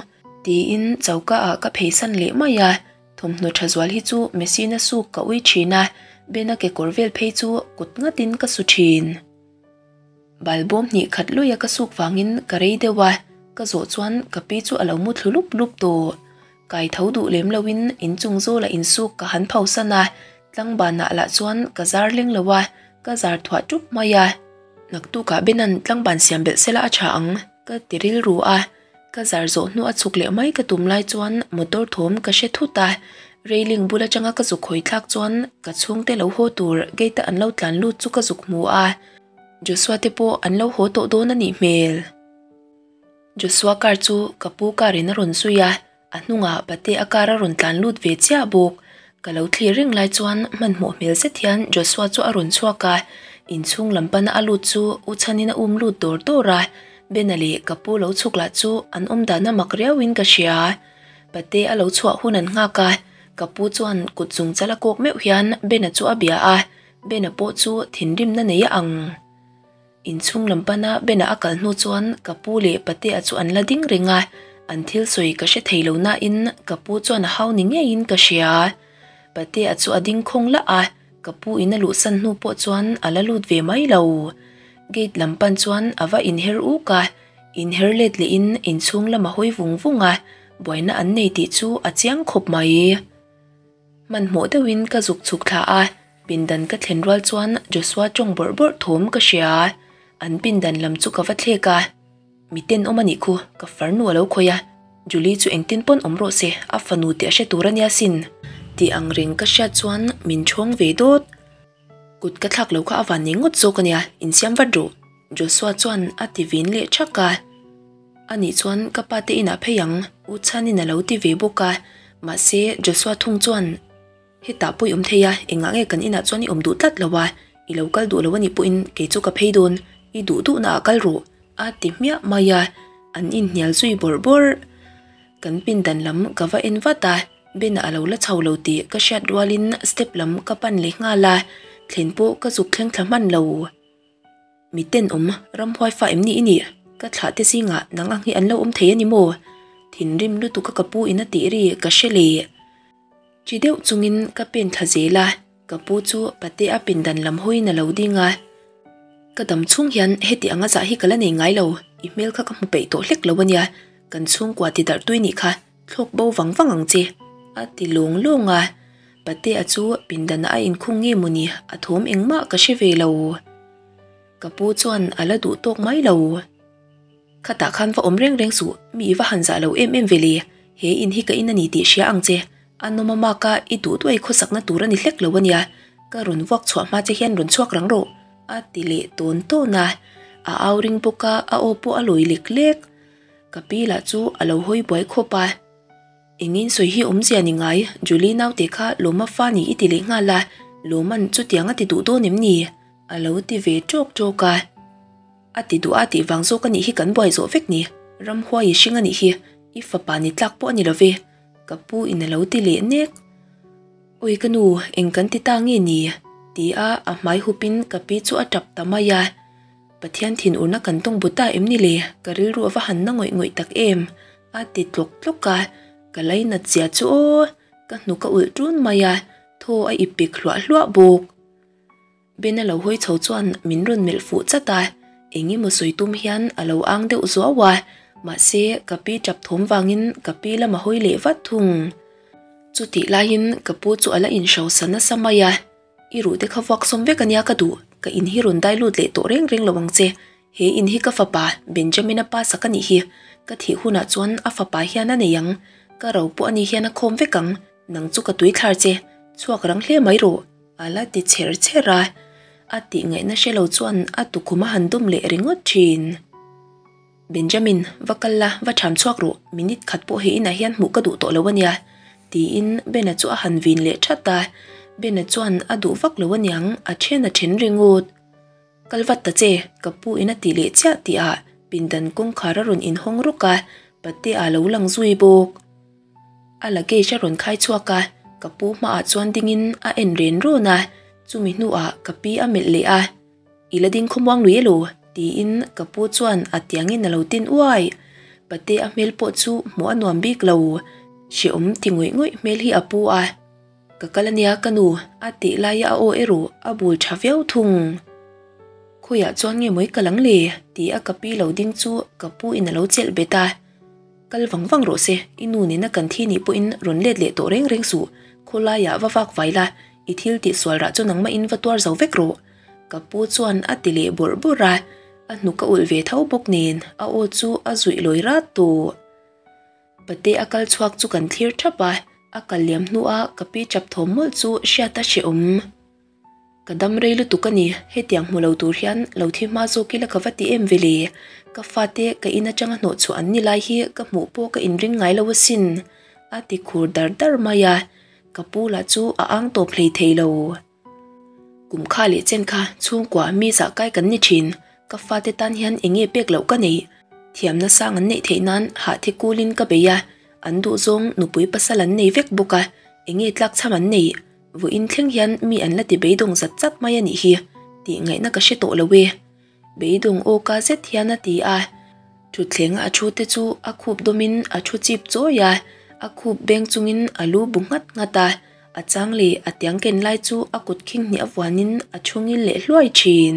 Speaker 1: tiin choka ah ka pheisan leh mai a. Thawmhnaw tha zual hi chu machine a suk ka ui thin a, Ben-a kekawr vel phei chu kut ngatin ka su thin. Balbawm hnih khat luia ka suk vangin ka rei deuh a, ka zawh chuan ka pi chu a lo mu thlu lup lup tawh. Kai tho duh lem loin inchung zawla insuk ka han phosan a, tlangbanah lah chuan ka zar leng lo a, ka zar thuah tup mai a. Naktukah Ben-a'n tlangban siam belh sela a tha ang, ka ti rilru a. Ka zar zawh hnu a chhuk leh mai ka tum lai chuan motor thawm ka hre thut a, railing bul atanga ka zuk hawi thlak chuan ka chhungte lo haw tur gate a an lo tlan lut chu ka zuk hmu a, Joshua te pawh an lo haw tawh dawn a nih hmel. Joshua car chu ka pu car in a rawn zui a, a hnungah pate a car a rawn tlan lut ve chiah bawk. Ka lo thlir reng lai chuan hmanhmawh hmel zet hian Joshua chu a rawn chhuak a, inchhung lam pana a lut chu U Chhanin a um lut dawr dawr a, Bena leh ka pu lo chhuk lah chu an awm dan a mak riauin ka hria. Pate a lo chhuah hun an nghak a, ka pu chuan kut zung chal a kawk meuh hian Bena chu a bia a, Bena pawh chu thinrimna nei a ang. Inchhung lam pana Bena a kal hnu chuan ka pu leh Patea chu an la ding reng a, an thil sawi ka hre thei lo nain ka pu chuan a hau ni ngeiin ka hria. Patea chu a ding khawng lah a, ka pu in a luhsan hnu pawh chuan a la lut ve mai lo. Gate lam pan chuan a va inher uk a, inher let lehin inchhung lam a hawi vung vung a, buaina an nei tih chu a chiang khawp mai. Hmanhmawh deuhin ka zuk chhuk thla a, pindan ka thlen rual chuan Joshua tawng bawrh bawrh thawm ka hria. An pindan lam chu ka va thlek a, Mi tenawm a nih khu, ka farnu a lo khawih a, Julie chu engtin pawn awm rawh se, a fanu tih a hre tur a nia sin. Tih ang reng ka hriat chuan min ṭhawng ve dawt. Kut ka thlak lo kha a van nei ngawt zawk a nia, insiam vat rawh, Joshua chuan a ti vin leh ṭhak a. Anih chuan ka pa te inah phei ang, U Chhanin a lo ti ve bawk a. Mahse, Joshua thung chuan, Hetah pawh i awm thei a, engah nge kan inah chuan i awm duh tlat lo a, i lo kal duh lo anih pawhin kei chu ka phei dawn, i duh duhna ah kal rawh, a ti hmiah mai a, an inhnial zui bawrh bawrh. Kan pindan lam ka va en vat a, Bena a lo la chho lo tih ka hriat rualin step lam ka pan leh nghal a, thlen pawh ka zuk thleng thla hman lo. Mi tenawm, ramhuai fa em ni i nih? Ka thlah te zingah nang ang hi an lo awm thei a ni maw? Thinrim lutuk a ka pu in a tih ri ka hre leh. Chi deuh chungin ka pen thla zel a, ka pu chu pate a pindan lam hawiin a lo ding a. Ka dam chhung hian heti anga zah hi ka la nei ngai lo, i hmel kha ka hmu peih tawh hlek lo a nia, kan chhungkua ti darh tui nih kha thlawk bo vang vang ang che, a ti lawng lawng a. Patea chu pindanah a inkhung nge mawni a thawm engmah ka hre ve lo. Ka pu chuan a la duh tawk mai lo. Khatah khan va awm reng reng suh, mi i va han zah lo em em ve le, he in hi ka in a ni tih hria ang che, a nawm a mak a, i duh duai khawsakna tur a ni hlek lo a nia, ka rawn vuak chhuah hma che hian rawn chhuak rang rawh, a ti leh tawn tawn a, a au ring bawk a, a aw pawh a lawi lek lek. Ka pi lah chu a lo hawi buai khawp a. Engin sawi hi awmzia ni ngai, Julie naute kha Lawma fa ni i ti leh nghal a, Lawma'n chutiang a ti duh dawn em ni? A lo ti ve ṭawk ṭawk a. A ti duh a tih vang zawk a nih hi kan buai zawh vek ni, Ramhuai i hring a nih hi, i fapa ni tlak pawh a ni lo ve, ka pu in a lo ti leh nek. Awi ka nu, eng kan ti ta nge ni? Ti a a hmai hup in ka pi chu a tap ta mai a. Pathian thinurna kan tawng bu ta em ni le, ka rilru a va han na ngawih ngawih tak em? A ti tlawk tlawk a, ka lainat zia chu aw, ka hnuk a ulh ṭun mai a, thaw a ip pek hluah hluah bawk. Bena lo hawi chho chuan min rawn melh fuh chat a, eng emaw sawi tum hian a lo ang deuh zuau a, mahse ka pi tap thawm vangin ka pi lam a hawi leh vat thung. Chutih laiin ka pu chu a la inhrosa nasa mai a, I ruh te kha vuak sawm vek ania ka duh, ka in hi rawn dai lut leh tawh reng reng lo ang che, he in hi ka fapa Benjamin-a pa sak a nih hi, ka thih hunah chuan a fapa hian a nei ang, ka ro pawh ani hian a khawm vek ang, nang chu ka tui thlar che, chhuak rang hle mai rawh, a la ti chher chher a, a tih ngaihna hre lo chuan a tukhum a han dawm leh ringawt thin. Benjamin, va kal la, va ṭham chhuak rawh, minute khat pawh he inah hian hmuh ka duh tawh lo a nia, tiin Bena chu a han vin leh ṭhat a, Bena chuan a duh vak lo aniang, a ṭhen a ṭhen ringawt. Kal vat ta che, ka pu in a ti leh chiah tihah pindan kawngkhar a rawn inhawng rawk a, Patea a lo lang zui bawk. A luggage a rawn khai chhuak a, ka pu hmaah chuan dingin a en ren rawn a, chumi hnuah ka pi a melh leh a. I la ding khawmuang lui elo? tiin ka pu chuan a tiangin a lo tin uai. Pate a hmel pawh chu hmuh a nuam bik lo. Hrehawm ti ngawih ngawih hmel hi a pu a. Ka kal ania ka nu, a tih laia a aw erawh a bul tha viau thung. Khawiah chuan nge mawi ka lang le? ti a ka pi lo ding chu ka pu in a lo chelh bet a. Kal vang vang rawh se, i nu nena kan thi nih pawhin rawn let leh tawh reng reng suh, khawlaiah va vak vai la, i thil tihsual rah chu nangmah in va tuar zo vek rawh. Ka pu chuan a ti leh bawrh bawrh a, a hnuk a ulh ve tho bawk nen a aw chu a zuih lawi rat tawh. Pate a kal chhuak chu kan thlir thap a, a kal liam hnua ka pi chap thawm mawlh chu hriat a hrehawm. Ka dam rei lutuk a ni, hetiang hmu lo tur hian lo thi hma zawk ila ka va ti em ve le, ka fate ka in atanga hnawh chhuah an ni lai hi ka hmuh pawh ka inring ngai lo asin, a ti khur dar dar mai a, ka pu lah chu a ang tawp hlei thei lo. Kum kha leh chen kha chhungkua mi zah kai kan ni thin, ka fate tan hian eng nge pek loh ka neih? Thiamna sang an neih theih nan hahthi kulin ka bei a, an duhzawng nupui pasal an nei vek bawk a, eng nge tlak chham an neih? Vawiin thleng hian mi an la ti beidawng zat zat mai a nih hi, tih ngaihna ka hre tawh lo e. Beidawng awka zet hian a ti a, thutthleng a thu te chu a khup dawmin a thu chip chawi a, a khup beng chungin a lu bu nghat nghat a, a chang leh a tiang ken lai chu a kut khing hnih a vuanin a thu ngil leh hluai thin.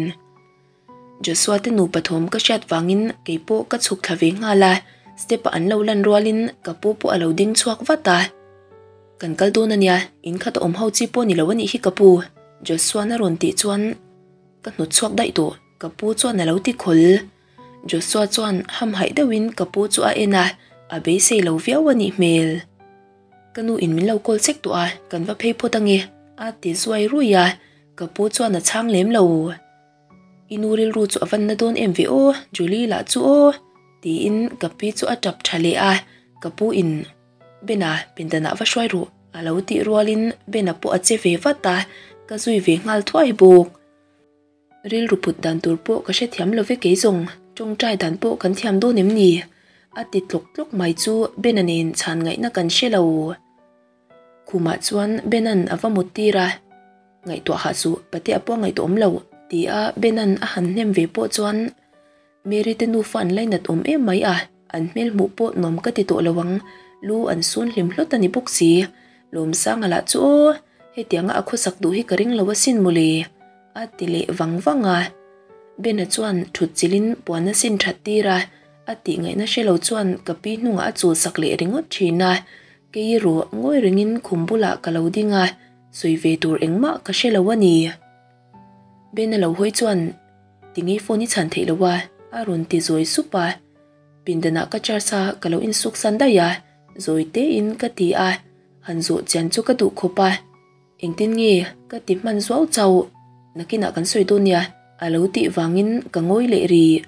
Speaker 1: Joshua te nupa thawm ka hriat vangin keipawh ka chhuk thla ve nghal a, step a an lo lan rualin ka pu pawh a lo ding chhuak vat a. Kan kal dawn a nia, in khat a awm ho chi pawh ni lo a nih hi ka pu, Joshua-na rawn tih chuan Ka hnawt chhuak daih tawh, ka pu chuan a lo ti khawl. Joshua chuan hamhaih deuhin ka pu chu a en a, a beisei lo viau a nih hmel. Ka nu in min lo call chek tawh a, kan va phei phawt ange a ti zuai rui a, ka pu chuan a chhang lem lo. I nu rilru chu a van na dawn em ve aw, Julie lah chu aw tiin ka pi chu a tap tha leh a, ka pu in Bena pindanah va hruai ruh a lo tih rualin Bena pawh a che ve vat a, ka zui ve nghal thuai bawk. Rilru put dan tur pawh ka hrethiam lo ve kei zawng, tawngtai dan pawh kan thiam dawn em ni? A ti tlawk tlawk mai chu Bena nen chhan ngaihna kan hre lo. Khumah chuan Bena'n a va mut tir a, Ngaihtuah hah suh, pate a pawh ngaihtuah awm lo, ti a Bena'n a han hnem ve pawh chuan Mary te nufa an lainat awm em mai a, an hmel hmuh pawh nuam ka ti tawh lo ang, lu an sun hlim hlawt a ni bawk si. Lawmsanga lah chu aw, hetianga a khawsak duh hi ka ring lo asin mawle, a ti leh vang vang a. Bena chuan thut chilhin puan a sin that tir a, a tih ngaihna hre lo chuan ka pi hnungah a chul sak leh ringawt thin a. Kei erawh ngawi rengin khum bulah ka lo ding a, sawi ve tur engmah ka hre lo a ni. Bena lo hawi chuan Tinge phone i chhan theih lo a? a rawn ti zawi sup a. Pindanah ka charge a ka lo insuk san daih a, zawi tein ka ti a, han zawh chian chu ka duh khawp a. Engtin nge ka ti hman zuau chauh, nakinah kan sawi dawn nia a lo tih vangin ka ngawi leh rih.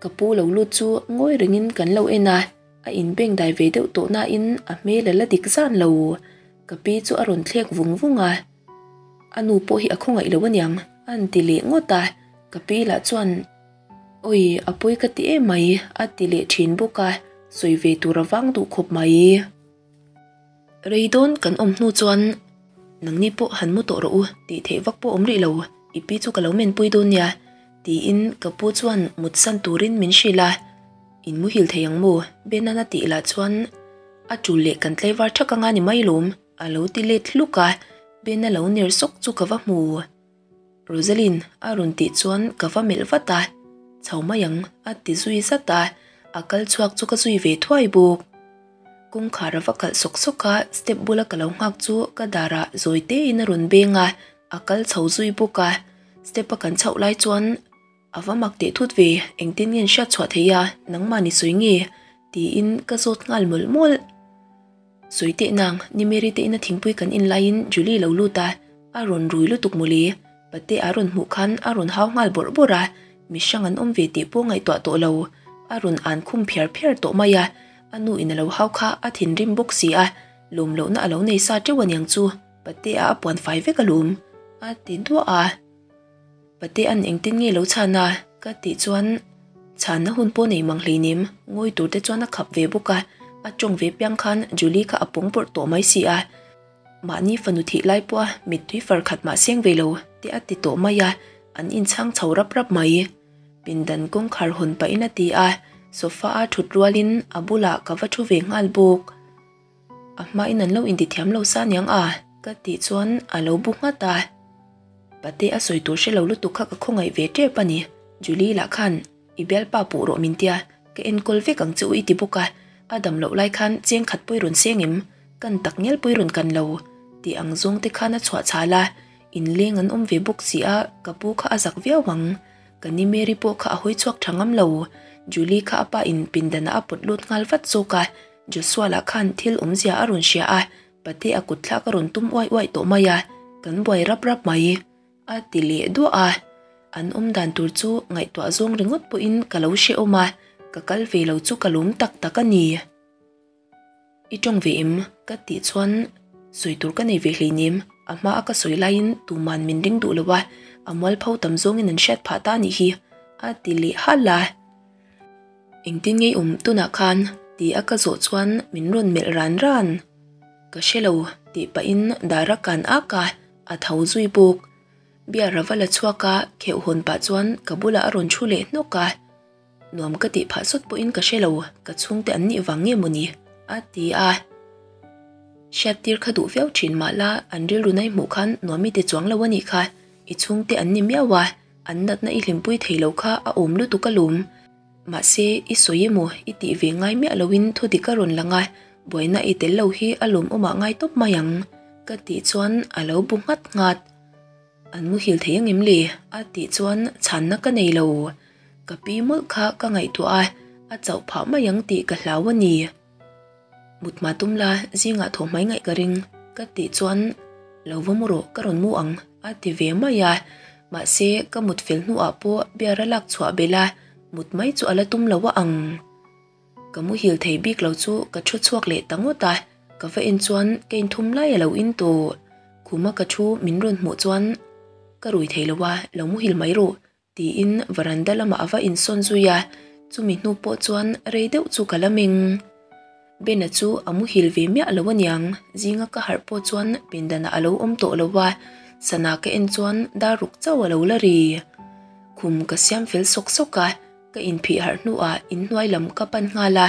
Speaker 1: Ka pu lo lut chu ngawi rengin kan lo en a, a inbeng dai ve deuh tawh nain a hmel a la dik zan lo. Ka pi chu a rawn thlek vung vung a. A nu pawh hi a khawngaih lo aniang a han ti leh ngawt a, ka pi lah chuan Awi a pawi ka ti em mai a ti leh thin bawk a, sawi ve tur a vang duh khawp mai. Rei dawn kan awm hnu chuan Nangni pawh han mu tawh rawh u tih theih vak pawh awm rih lo, i pi chu ka lo menpui dawn nia tiin ka pu chuan mut san turin min hrilh a, In muhil thei ang maw? Benan a tih lah chuan A tul leh kan tlaivar thak anga ni mai lawm. A lo ti let hluk a, Ben a lo ner sawk chu ka va hmu. Rosaline a rawn tih chuan ka va melh vat a, Chho mai ang a ti zui zat a, a kal chhuak chu ka zui ve thuai bawk. Kawngkhar a va kalh sawk sawk a, step bula ka lo nghak chu ka darah zawi tein a rawn beng a, a kal chho zui bawk a. Step a kan chhoh lai chuan A va mak teh thut ve, engtin nge an hriat chhuah thei a, nangmah ni sawi nge? tiin ka zawt nghal mawlh mawlh. Sawi teh nang, ni Mary te ina thingpui kan in laiin Julie lo lut a, a rawn rui lutuk mawle. Pate a rawn hmuh khan a rawn hau nghal bawrh bawrh a, mi hrang an awm ve tih pawh ngaihtuah tawh lo. A rawn an khum phiar phiar tawh mai a, a nu in a lo hau kha a thinrim bawk si a, lawm lohna a lo nei sa teuh aniang chu, pate a a puan fai vek alawm, a ti duah a. Pate an engtin nge lo chhan a? Ka tih chuan chhanna hun pawh nei mang hleinem, ngawi tur te chuan a khap ve bawk a, a tawng ve piang khan Julie kha a pawng pawrh tawh mai si a, mahni fanu thih lai pawha mittui far khat mah seng ve lo te a ti tawh mai a, an inchhang chho rap rap mai. Pindan kawngkhar hawn pahin a ti a, sofa a thut rualin a bulah ka va thu ve nghal bawk. A hmain an lo intithiam lo sa niang a, ka tih chuan a lo bu nghat a. Pate a sawi tur hre lo lutuk kha ka khawngaih ve tep a ni. Julie lah khan i bialpa puh rawh min tia, ka enkawl vek ang che u i ti bawk a, a dam loh lai khan cheng khat pawi rawn seng em, kan tak ngial pawi rawn kan lo tih ang zawng te khan a chhuah chhal a, inleng an awm ve bawk si a, ka pu kha a zak viau ang. Ka ni Mary pawh kha a hawi chhuak tha ngam lo. Julie kha a pa in pindanah a pawt lut nghal vat zawk a, Joshua lah khan thil awmzia a rawn hria a, pate a kut thlak a rawn tum uai uai tawh mai a, kan buai rap rap mai. A ti leh duah a, an awm dan tur chu ngaihtuah zawng ringawt pawhin ka lo hrehawm a, ka kal ve lo chu ka lawm tak tak a ni. I tawng ve em? Ka tih chuan sawi tur ka nei ve hleinem, a hma a ka sawi laiin tuman min ring duh lo a, a mualpho tam zawngin an hriat phah ta a nih hi, a ti leh halh a. Engtin ngei awm tunah khan? Ti a ka zawh chuan min rawn melh ran ran. Ka hre lo tih pahin dar a kan ak a, a tho zui bawk. Beer a va la chhuak a, kheuh hawn pah chuan ka bulah a rawn thu leh hnawk a. Nuam ka tih phah sawt pawhin ka hre lo, ka chhungte an nih vang nge mawni? A ti a. Hriattir kha duh viau thin mah la, an rilru nai hmuh khan nuam i ti chuang lo a nih kha, i chhungte an ni miau a. An natna i hlimpui thei lo kha a awm lutuk alawm. Mahse, i sawi emaw i tih ve ngai miah loin thu dik a rawn lang a, buaina i tel lo hi a lawmawmah ngai tawp mai ang, ka tih chuan a lo bu nghat nghat. An muhil thei angem le? a tih chuan chhanna ka nei lo. Ka pi mawlh kha ka ngaihtuah a, a chauh phah mai ang tih ka hlau a ni. Mut hma tum la, zingah thaw hmai ngaih ka ring, ka tih chuan lo va mu rawh ka rawn mu ang a ti ve mai a. Mahse, ka mut fel hnuah pawh beer a lak chhuah belh a, mut mai chu a la tum lo a ang. Ka muhil thei bik lo chu ka thu chhuak leh ta ngawt a, ka va en chuan ka inthum lai a lo in tawh. Khuma ka thu min rawn hmuh chuan ka rui thei lo a, lo muhil mai rawh tiin varanda lamah a va insawn zui a, chumi hnu pawh chuan rei deuh chu ka la meng. Bena chu a muhil ve miah lo aniang, zinga ka harh pawh chuan pindanah a lo awm tawh lo a, sana ka en chuan dar ruk chauh a lo la ri. Khum ka siam fel sawk sawk a, ka inphih harh hnuah inhnuai lam ka pan nghal a,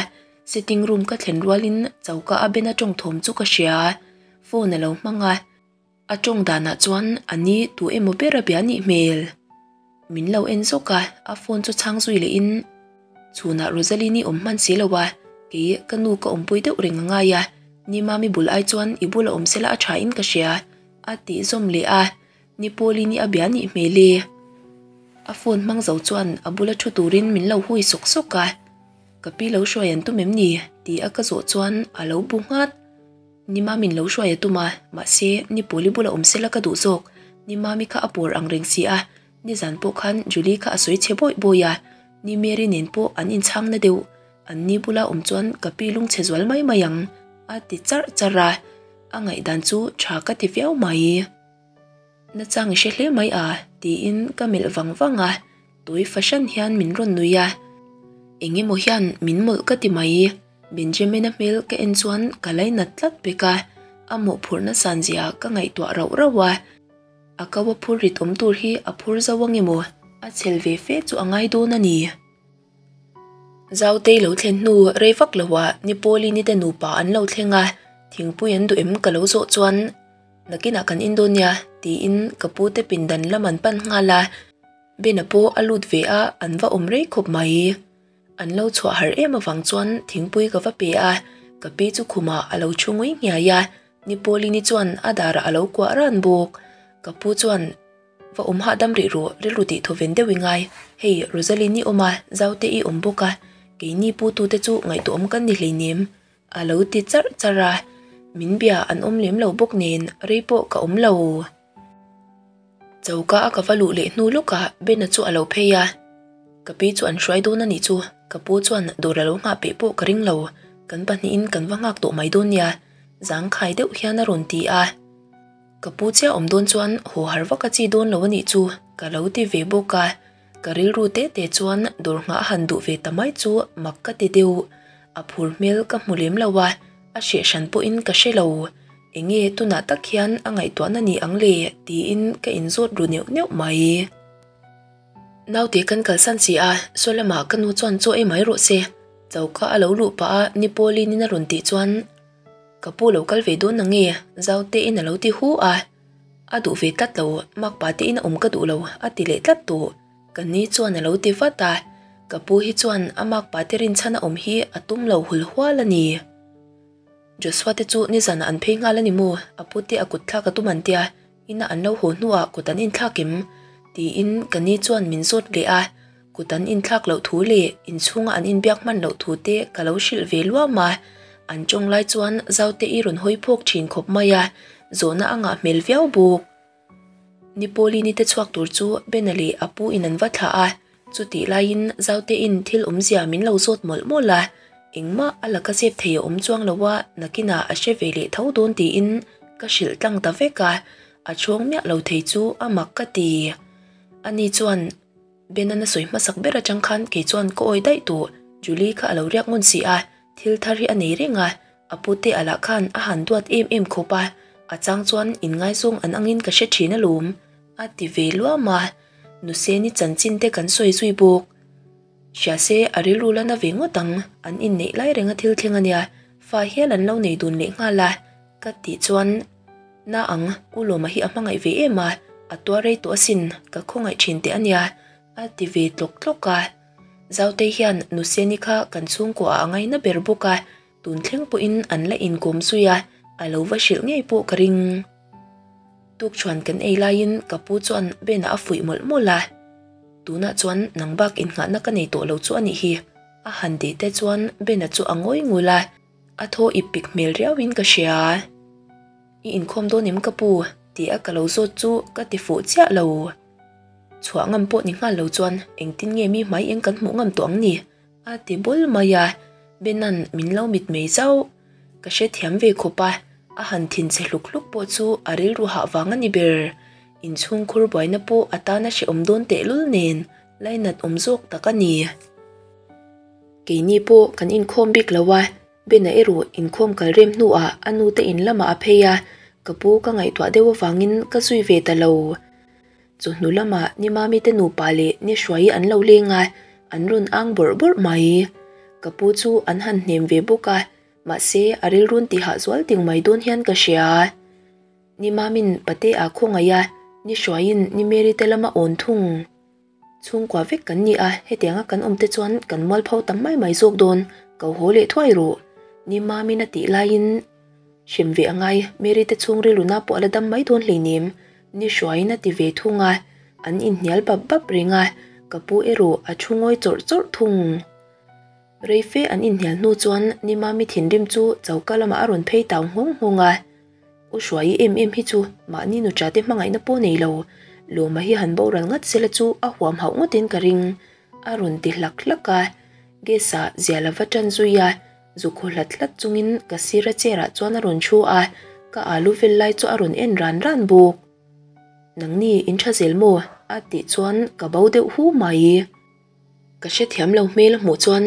Speaker 1: sitting room ka thlen rualin choka a Bena tawng thawm chu ka hria, phone a lo hmang a. A tawng danah chuan a ni tu emaw ber a bia nih hmel. Min lo en zawk a, a phone chu chhang zui leh in chhunah Rosaline-i awm hman si lo a, kei ka nu ka awmpui deuh reng a ngai a, ni mami bul ai chuan i bula awm sela a tha in ka hria a tih zawm leh a, ni Pauline-i a bia nih hmel e. A phone hmang zo chuan a bula thu turin min lo hui sawk sawk a, ka pi lo hruai an tum em ni? ti a ka zawh chuan a lo bu nghat. Ni Mamin lo hruai a tum a, mahse ni Pawli bula awm sela ka duh zawk. Ni Mami kha a pawr ang reng si a, nizan pawh khan Julie kha a sawi chhe bawih bawih a, ni Mary nen pawh an inchhang na deuh. An ni bula awm chuan ka pi lungchhe zual mai mai ang, a ti charh charh a, a ngaihdan chu tha ka ti viau mai. Nachang i hre hle mai a, tiin ka melh vang vang a. Tui fahran hian min rawn nui a, eng emaw hian min mawlh ka ti mai. Benjamin-a hmel ka en chuan ka lainat tlat pek a, a mawhphurhna san zia ka ngaihtuah rauh rauh a. A ko a phur rit awm tur hi a phur zo ang emaw, a chhel ve fe chu a ngai dawn a ni. Zautei lo thlen hnu rei vak loah ni Pauline-i te nupa an lo thleng a, thingpui an duh em ka lo zawh chuan nakinah kan in dawn nia tiin ka pute pindan lam an pan nghal a. Bena pawh a lut ve a, an va awm rei khawp mai. An lo chhuah harh em avang chuan thingpui ka va pe a, ka pi chu khumah a lo thu ngui nghiai a, ni Pauline-i chuan a darah a lo kuah ran bawk. Ka pu chuan, Va awm hahdam rih rawh, rilru tih thaw ven deuh i ngai. Hei, Rosaline-i awm a, Zaute i awm bawk a, keini pu tute chu ngaihtuahawm kan ni hleinem, a lo ti charh charh a. Min bia an awm lem lo bawk nen rei pawh ka awm lo. Choka a ka va luh leh hnu lawkah Bena chu a lo phei a, Ka pi chu an hruai dawn a nih chu, ka pu chuan dawr a lo nghah peh pawh ka ring lo, kan pahnihin kan va nghak tawh mai dawn nia, zangkhai deuh hian a rawn ti a. Ka pu chiah awm dawn chuan haw har vak a chi dawn lo a nih chu ka lo ti ve bawk a, ka rilru te te chuan dawr nghah a han duh ve ta mai chu mak ka ti deuh, a phur hmel ka hmu lem lo a, a hreh hran pawhin ka hre lo. Enge tunah tak hian a ngaihtuahna ni ang le tiin ka inzawt ru neuh neuh mai. Naute kan kalsan si a, saw lamah ka nu chuan chaw ei mai rawh se. Choka a lo luh pah a ni Pauline in a rawn tih chuan ka pu lo kal ve dawn na nge Zaute in a lo ti hu a. A duh ve tlat lo, makpa te in a awm ka duh lo a ti leh tlat tawh. Ka ni chuan a lo ti vat a, ka pu hi chuan a makpa te rinchhan a awm hi a tum lo hul hual a ni. Joshua te chu nizanah an phei nghal a ni maw? A pute a kut thlak a tum an tia, ina an lo haw hnuah kut an inthlak em? Tiin ka ni chuan min zawt leh a, kut an inthlak loh thu leh inchhunga an inbiak hman loh thu te ka lo hrilh ve luam a, an tawng lai chuan Zaute i rawn hawi phawk thin khawp mai a, zawhna a ngah hmel viau bawk. Ni Pauline-i te chhuak tur chu Bena leh a pu in an va thlah a, chutih laiin Zautein thil awmzia min lo zawt mawlh mawlh a, engmah a laka zep thei a awm chuang lo a, nakinah a hre ve leh tho dawn tiin ka hrilh tlang ta vek a, a chhawng miah lo thei chu a mak ka ti. Ani chuan Bena-na sawi hmasak ber atang khan kei chuan ka awi daih tawh, Julie kha a lo riak ngun si a, thil thar hi a nei reng a, A pute a lah khan a han duat em em khawp a, a chang chuan inngaizawng an angin ka hre thin alawm, a ti ve luam a. Nuseni chanchin te kan sawi zui bawk. Hria se a rilru la na ve ngawt ang, an inneih lai renga thil thleng a nia, fa hial an lo nei dun leh nghal a, ka tih chuan, Na ang, U Lawma hi a hmangaih ve em a, a tuar rei tawh asin, ka khawngaih thin teh a nia, a ti ve tlawk tlawk a. Zautei hian Nuseni kha kan chhungkuaah a ngaina ber bawk a, Tun thleng pawhin an la inkawm zui a, a lo va hrilh ngei pawh ka ring. Tukṭhuan kan ei laiin ka pu chuan Bena a fuih mawlh mawlh a, Tunah chuan nang bak innghahna ka nei tawh lo chu a nih hi, a han tih te chuan Bena chu a ngawi ngul a. A thaw ip pik hmel riauin ka hria. I inkhawm dawn em ka pu? Ti a ka lo zawt chu ka ti fuh chiah lo. Chhuah ngam pawh ni nghal lo chuan engtin nge mi hmai eng kan hmuh ngam tawh ang ni? A ti bul mai a, Bena'n min lo mitmei zauh. Ka hrethiam ve khawp a, a han thinchhe hluk hluk pawh chu a rilru hah vang a ni ber. Inchhungkhur buaina pawh a tana hrehawm dawn tehlul nen lainat awm zawk tak a ni. Keini pawh kan inkhawm bik lo a, Bena erawh inkhawm kal rem hnuah a nute in lamah a phei a, ka pu ka ngaihtuah deuh avangin ka zui ve ta lo. Chawhnu lamah ni Mami te nupa leh ni Hruaii an lo leng a, an rawn ang bawrh bawrh mai. Ka pu chu an han hnem ve bawk a, mahse a rilrun tihah zual ting mai dawn hian ka hria. Ni Mamin pate a khawngaih a, ni Hruaiin ni Mary te lama awn thung. Chhungkua vek kan ni a, hetianga kan awm te chuan kan mualpho tam mai mai zawk dawn, ko haw leh thuai rawh. Ni Mamin a tih laiin hrem ve a ngai, Mary te chhung rilruna pawh a la dam mai dawn hleinem, ni Hruaiin a ti ve thung a, an inhnial bap bap reng a, ka pu erawh a thu ngawi chawrh chawrh thung. Rei fe an inhnial hnu chuan ni Mami thinrim chu choka lamah a rawn phei tau nghawng nghawng a. U Hruaii em em hi chu mahni nuṭa te hmangaihna pawh nei lo, Lawma hi han boral ngat sela chu a huam hauh ngawtin ka ring, a rawn ti hlak hlak a. Gas ah zia lova ṭan zui a, zu khaw hlat hlat chungin ka sira chair ah chuan a rawn ṭhu a, ka alu vel lai chu a rawn en ran ran bawk. Nangni in ṭha zel maw? a tih chuan ka bo deuh hu mai. Ka hrethiam lo hmel a hmuh chuan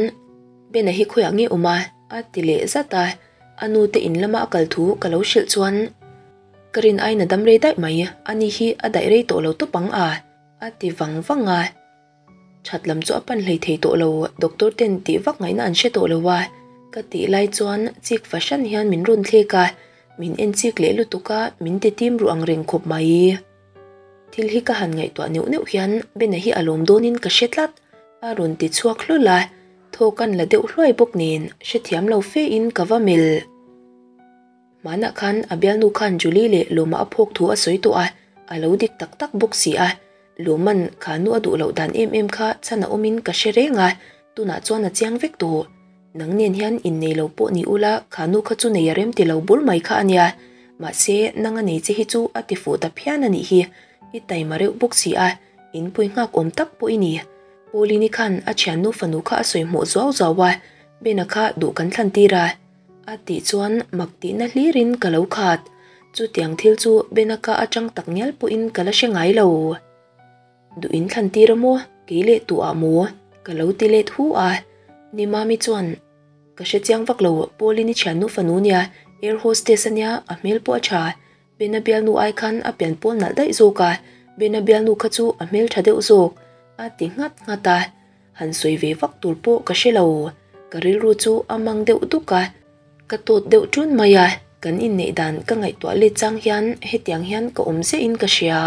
Speaker 1: Bena hi khawiah nge awm a? a ti leh zat a, a nu te in lama a kal thu ka lo hrilh chuan ka rin aiin a dam rei daih mai, ani hi a daih rei tawh lo tawp ang a, a ti vang vang a. That lam chu a pan hlei thei tawh lo, doctor ten tih vak ngaihna an hre tawh lo a, ka tih lai chuan chik fahran hian min rawn thlek a, min en chik leh lutuk a, min ti tim ruh ang reng khawp mai. Thil hi ka han ngaihtuah neuh neuh hian Bena hi a lawm dawnin ka hre tlat, a rawn ti chhuak hlawl a, thaw kan la deuh hluai bawk nen hrethiam lo fe in ka va melh. Hmanah khan a bialnu khan Julie leh Lawma a phawk thu a sawi tawh a, a lo dik tak tak bawk si a, Lawman kha nu a duh loh dan em em kha chhan a awmin ka hre reng a, tunah chuan a chiang vek tawh. Nang nen hian innei lo pawh ni ula kha nu kha chu nei a rem ti lo bur mai kha a nia. Mahse, nang a nei che hi chu a ti fuh ta phian a nih hi. I taima reuh bawk si a, inpui nghak awm tak pawh i ni. Pauline-i khan a thiannu fanu kha a sawi hmuh zuau zuau a, Bena kha duh kan thlan tir a. A tih chuan mak tihna hlirin ka lo khat. Chutiang thil chu Bena ka atang tak ngial pawhin ka la hre ngai lo. Duh in thlan tir a maw? Kei leh tu ah maw? Ka lo ti let hu a. Ni Mami chuan, Ka hre chiang vak lo, Pauline i thiannu fanu nia, air hostess a nia, a hmel pawh a tha. Bena bialnu ai khan a pian pawl nalh daih zawk a, Bena bialnu kha chu a hmel tha deuh zawk, a ti nghat nghat a. Han sawi ve vak tur pawh ka hre lo. Ka rilru chu a mang deuh duk a, ka tawt deuh ṭun mai a, kan inneih dan ka ngaihtuah let chang hian hetiang hian ka awm ziah in ka hria.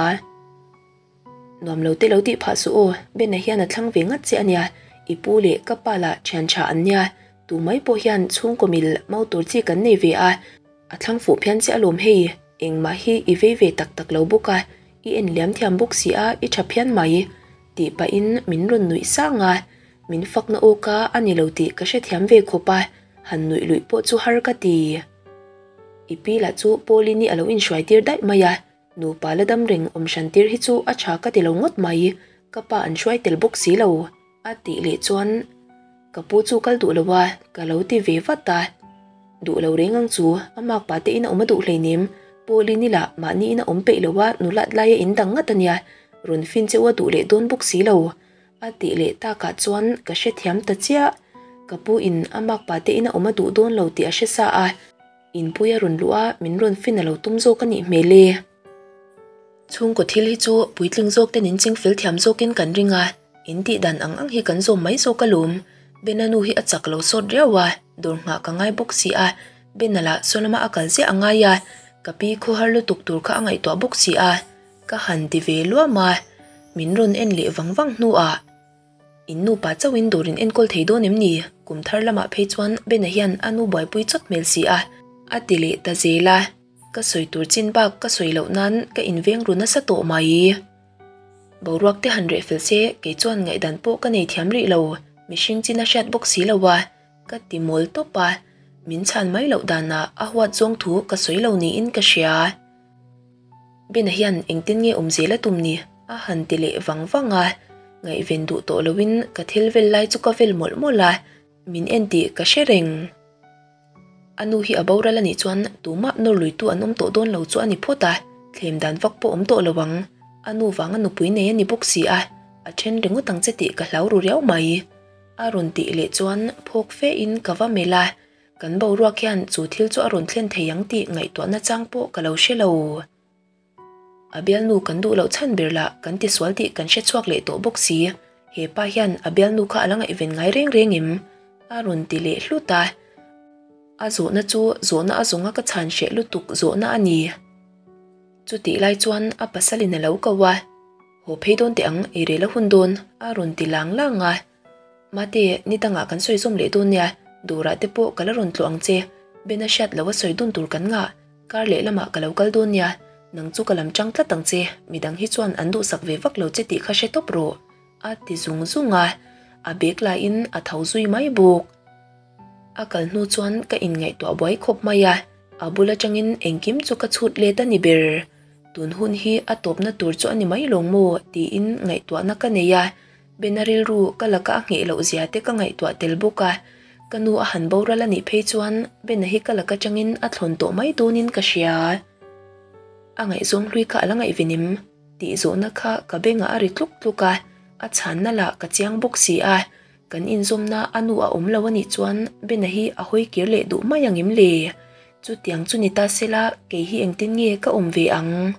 Speaker 1: Nuam lo te lo tih phah suh aw, Bena hian a thlang ve ngat che a nia, i pu leh ka pa lah thian tha an nia, tu mai pawh hian chhungkaw mil mau tur chi kan nei ve a, a thlang fuh phian che alawm hei, engmah hi i vei ve tak tak lo bawk a, i en liam thiam bawk si a, i tha phian mai, tih pahin min rawn nuih sang a, min fakna aw ka a ni lo tih ka hrethiam ve khawp a, han nuih luih pawh chu har ka ti. I pi lah chu Pauline-i a lo inhruai tir daih mai a, Nupa la dam reng awm hran tir hi chu a tha ka ti lo ngawt mai, ka pa an hruai tel bawk si lo, a tih leh chuan ka pu chu kal duh lo a, ka lo ti ve vat a. Duh lo reng ang chu, a makpa te in a awm a duh hleinem, Pauline-i lah mahni in a awm peih lo a, nulat laia in dang ngat a nia, rawn fin che u a duh leh dawn bawk si lo, a tih leh takah chuan ka hrethiam ta chiah, ka pu in a makpa te in a awm a duh dawn lo tih a hre sa a. Inpui a rawn luh a, min rawn fin a lo tum zawk a nih hmel e. Chhungkaw thil hi chu puitling zawk ten in ching fel thiam zawkin kan ring a, in tih dan ang ang hi kan zawm mai zawk alawm. Bena nu hi a chak lo sawt riau a, dawr nghah ka ngai bawk si a, Bena lah saw lama a kal ziah a ngai a, ka pi khawhar lutuk tur kha a ngaihtuah bawk si a, ka han ti ve luam a, min rawn en leh vang vang hnuah. In nupa chauhin dawr in enkawl thei dawn em ni? Kum thar lamah phei chuan Bena hian a nu buaipui chawt hmel si a, a ti leh ta zel a. Ka sawi tur chin bak ka sawi loh nan ka inveng ru nasa tawh mai. Boruak te han reh fel se kei chuan ngaihdan pawh ka nei thiam rih lo, mihring chin a hriat bawk si lo a, ka ti mawl tawp a. Min chhan mai loh danah a huat zawng thu ka sawi lo niin ka hria. Bena hian engtin nge awm zel a tum ni? a han ti leh vang vang a. Ngaihven duh tawh loin ka thil vel lai chu ka vel mawlh mawlh a, min en tih ka hre reng. A nu hi a boral a nih chuan tumah nawr luitu an awm tawh dawn lo chu a ni phawt a, thlem dan vak pawh awm tawh lo ang. A nu vanga nupui nei a ni bawk si a, a then ringawt ang che tih ka hlau ru riau mai. A rawn tih leh chuan phawk fe in ka va melh a, kan boruak hian chu thil chu a rawn thlen thei ang tih ngaihtuahna chang pawh ka lo hre lo. A bialnu kan duh loh chhan ber lah kan tisual tih kan hre chhuak leh tawh bawk si. He pa hian a bialnu kha a la ngaihven ngai reng reng em? A rawn ti leh hlut a. A zawhna chu zawhna a zawnga ka chhan hreh lutuk zawhna a ni. Chutih lai chuan a pasalin a lo ko a, Haw phei dawn teh ang, ei rel a hun dawn, a rawn ti lang lang a. Mate, ni dangah kan sawi zawm leh dawn nia, dawrah te pawh ka la rawn tlawh ang che, Bena hriat lo a sawi dun tur kan ngah, kar leh lamah ka lo kal dawn nia, nang chu ka lam chang tlat ang che, midang hi chuan an duhsak ve vak lo che tih kha hre tawp rawh, a ti zung zung a, a bag laiin a tho zui mai bawk. A kal hnu chuan ka inngaihtuah buai khawp mai a, a bul atangin engkim chu ka chhut let a ni ber. Tun hun hi a tawpna tur chu a ni mai lawng maw tiin ngaihtuahna ka nei a, Bena rilru ka laka a ngheh loh zia te ka ngaihtuah tel bawk a, ka nu a han boral a nih phei chuan Bena hi ka laka changin a thlawn tawh mai dawnin ka hria. A ngaihzawng hlui kha a la ngaihven em? tih zawhna kha ka bengah a ri tluk tluk a, a chhanna lah ka chiang bawk si a, kan inzawmna a nu a awm lo a nih chuan Bena hi a hawi kir leh duh mai ang em le? Chutiang chu ni ta sela kei hi engtin nge ka awm ve ang?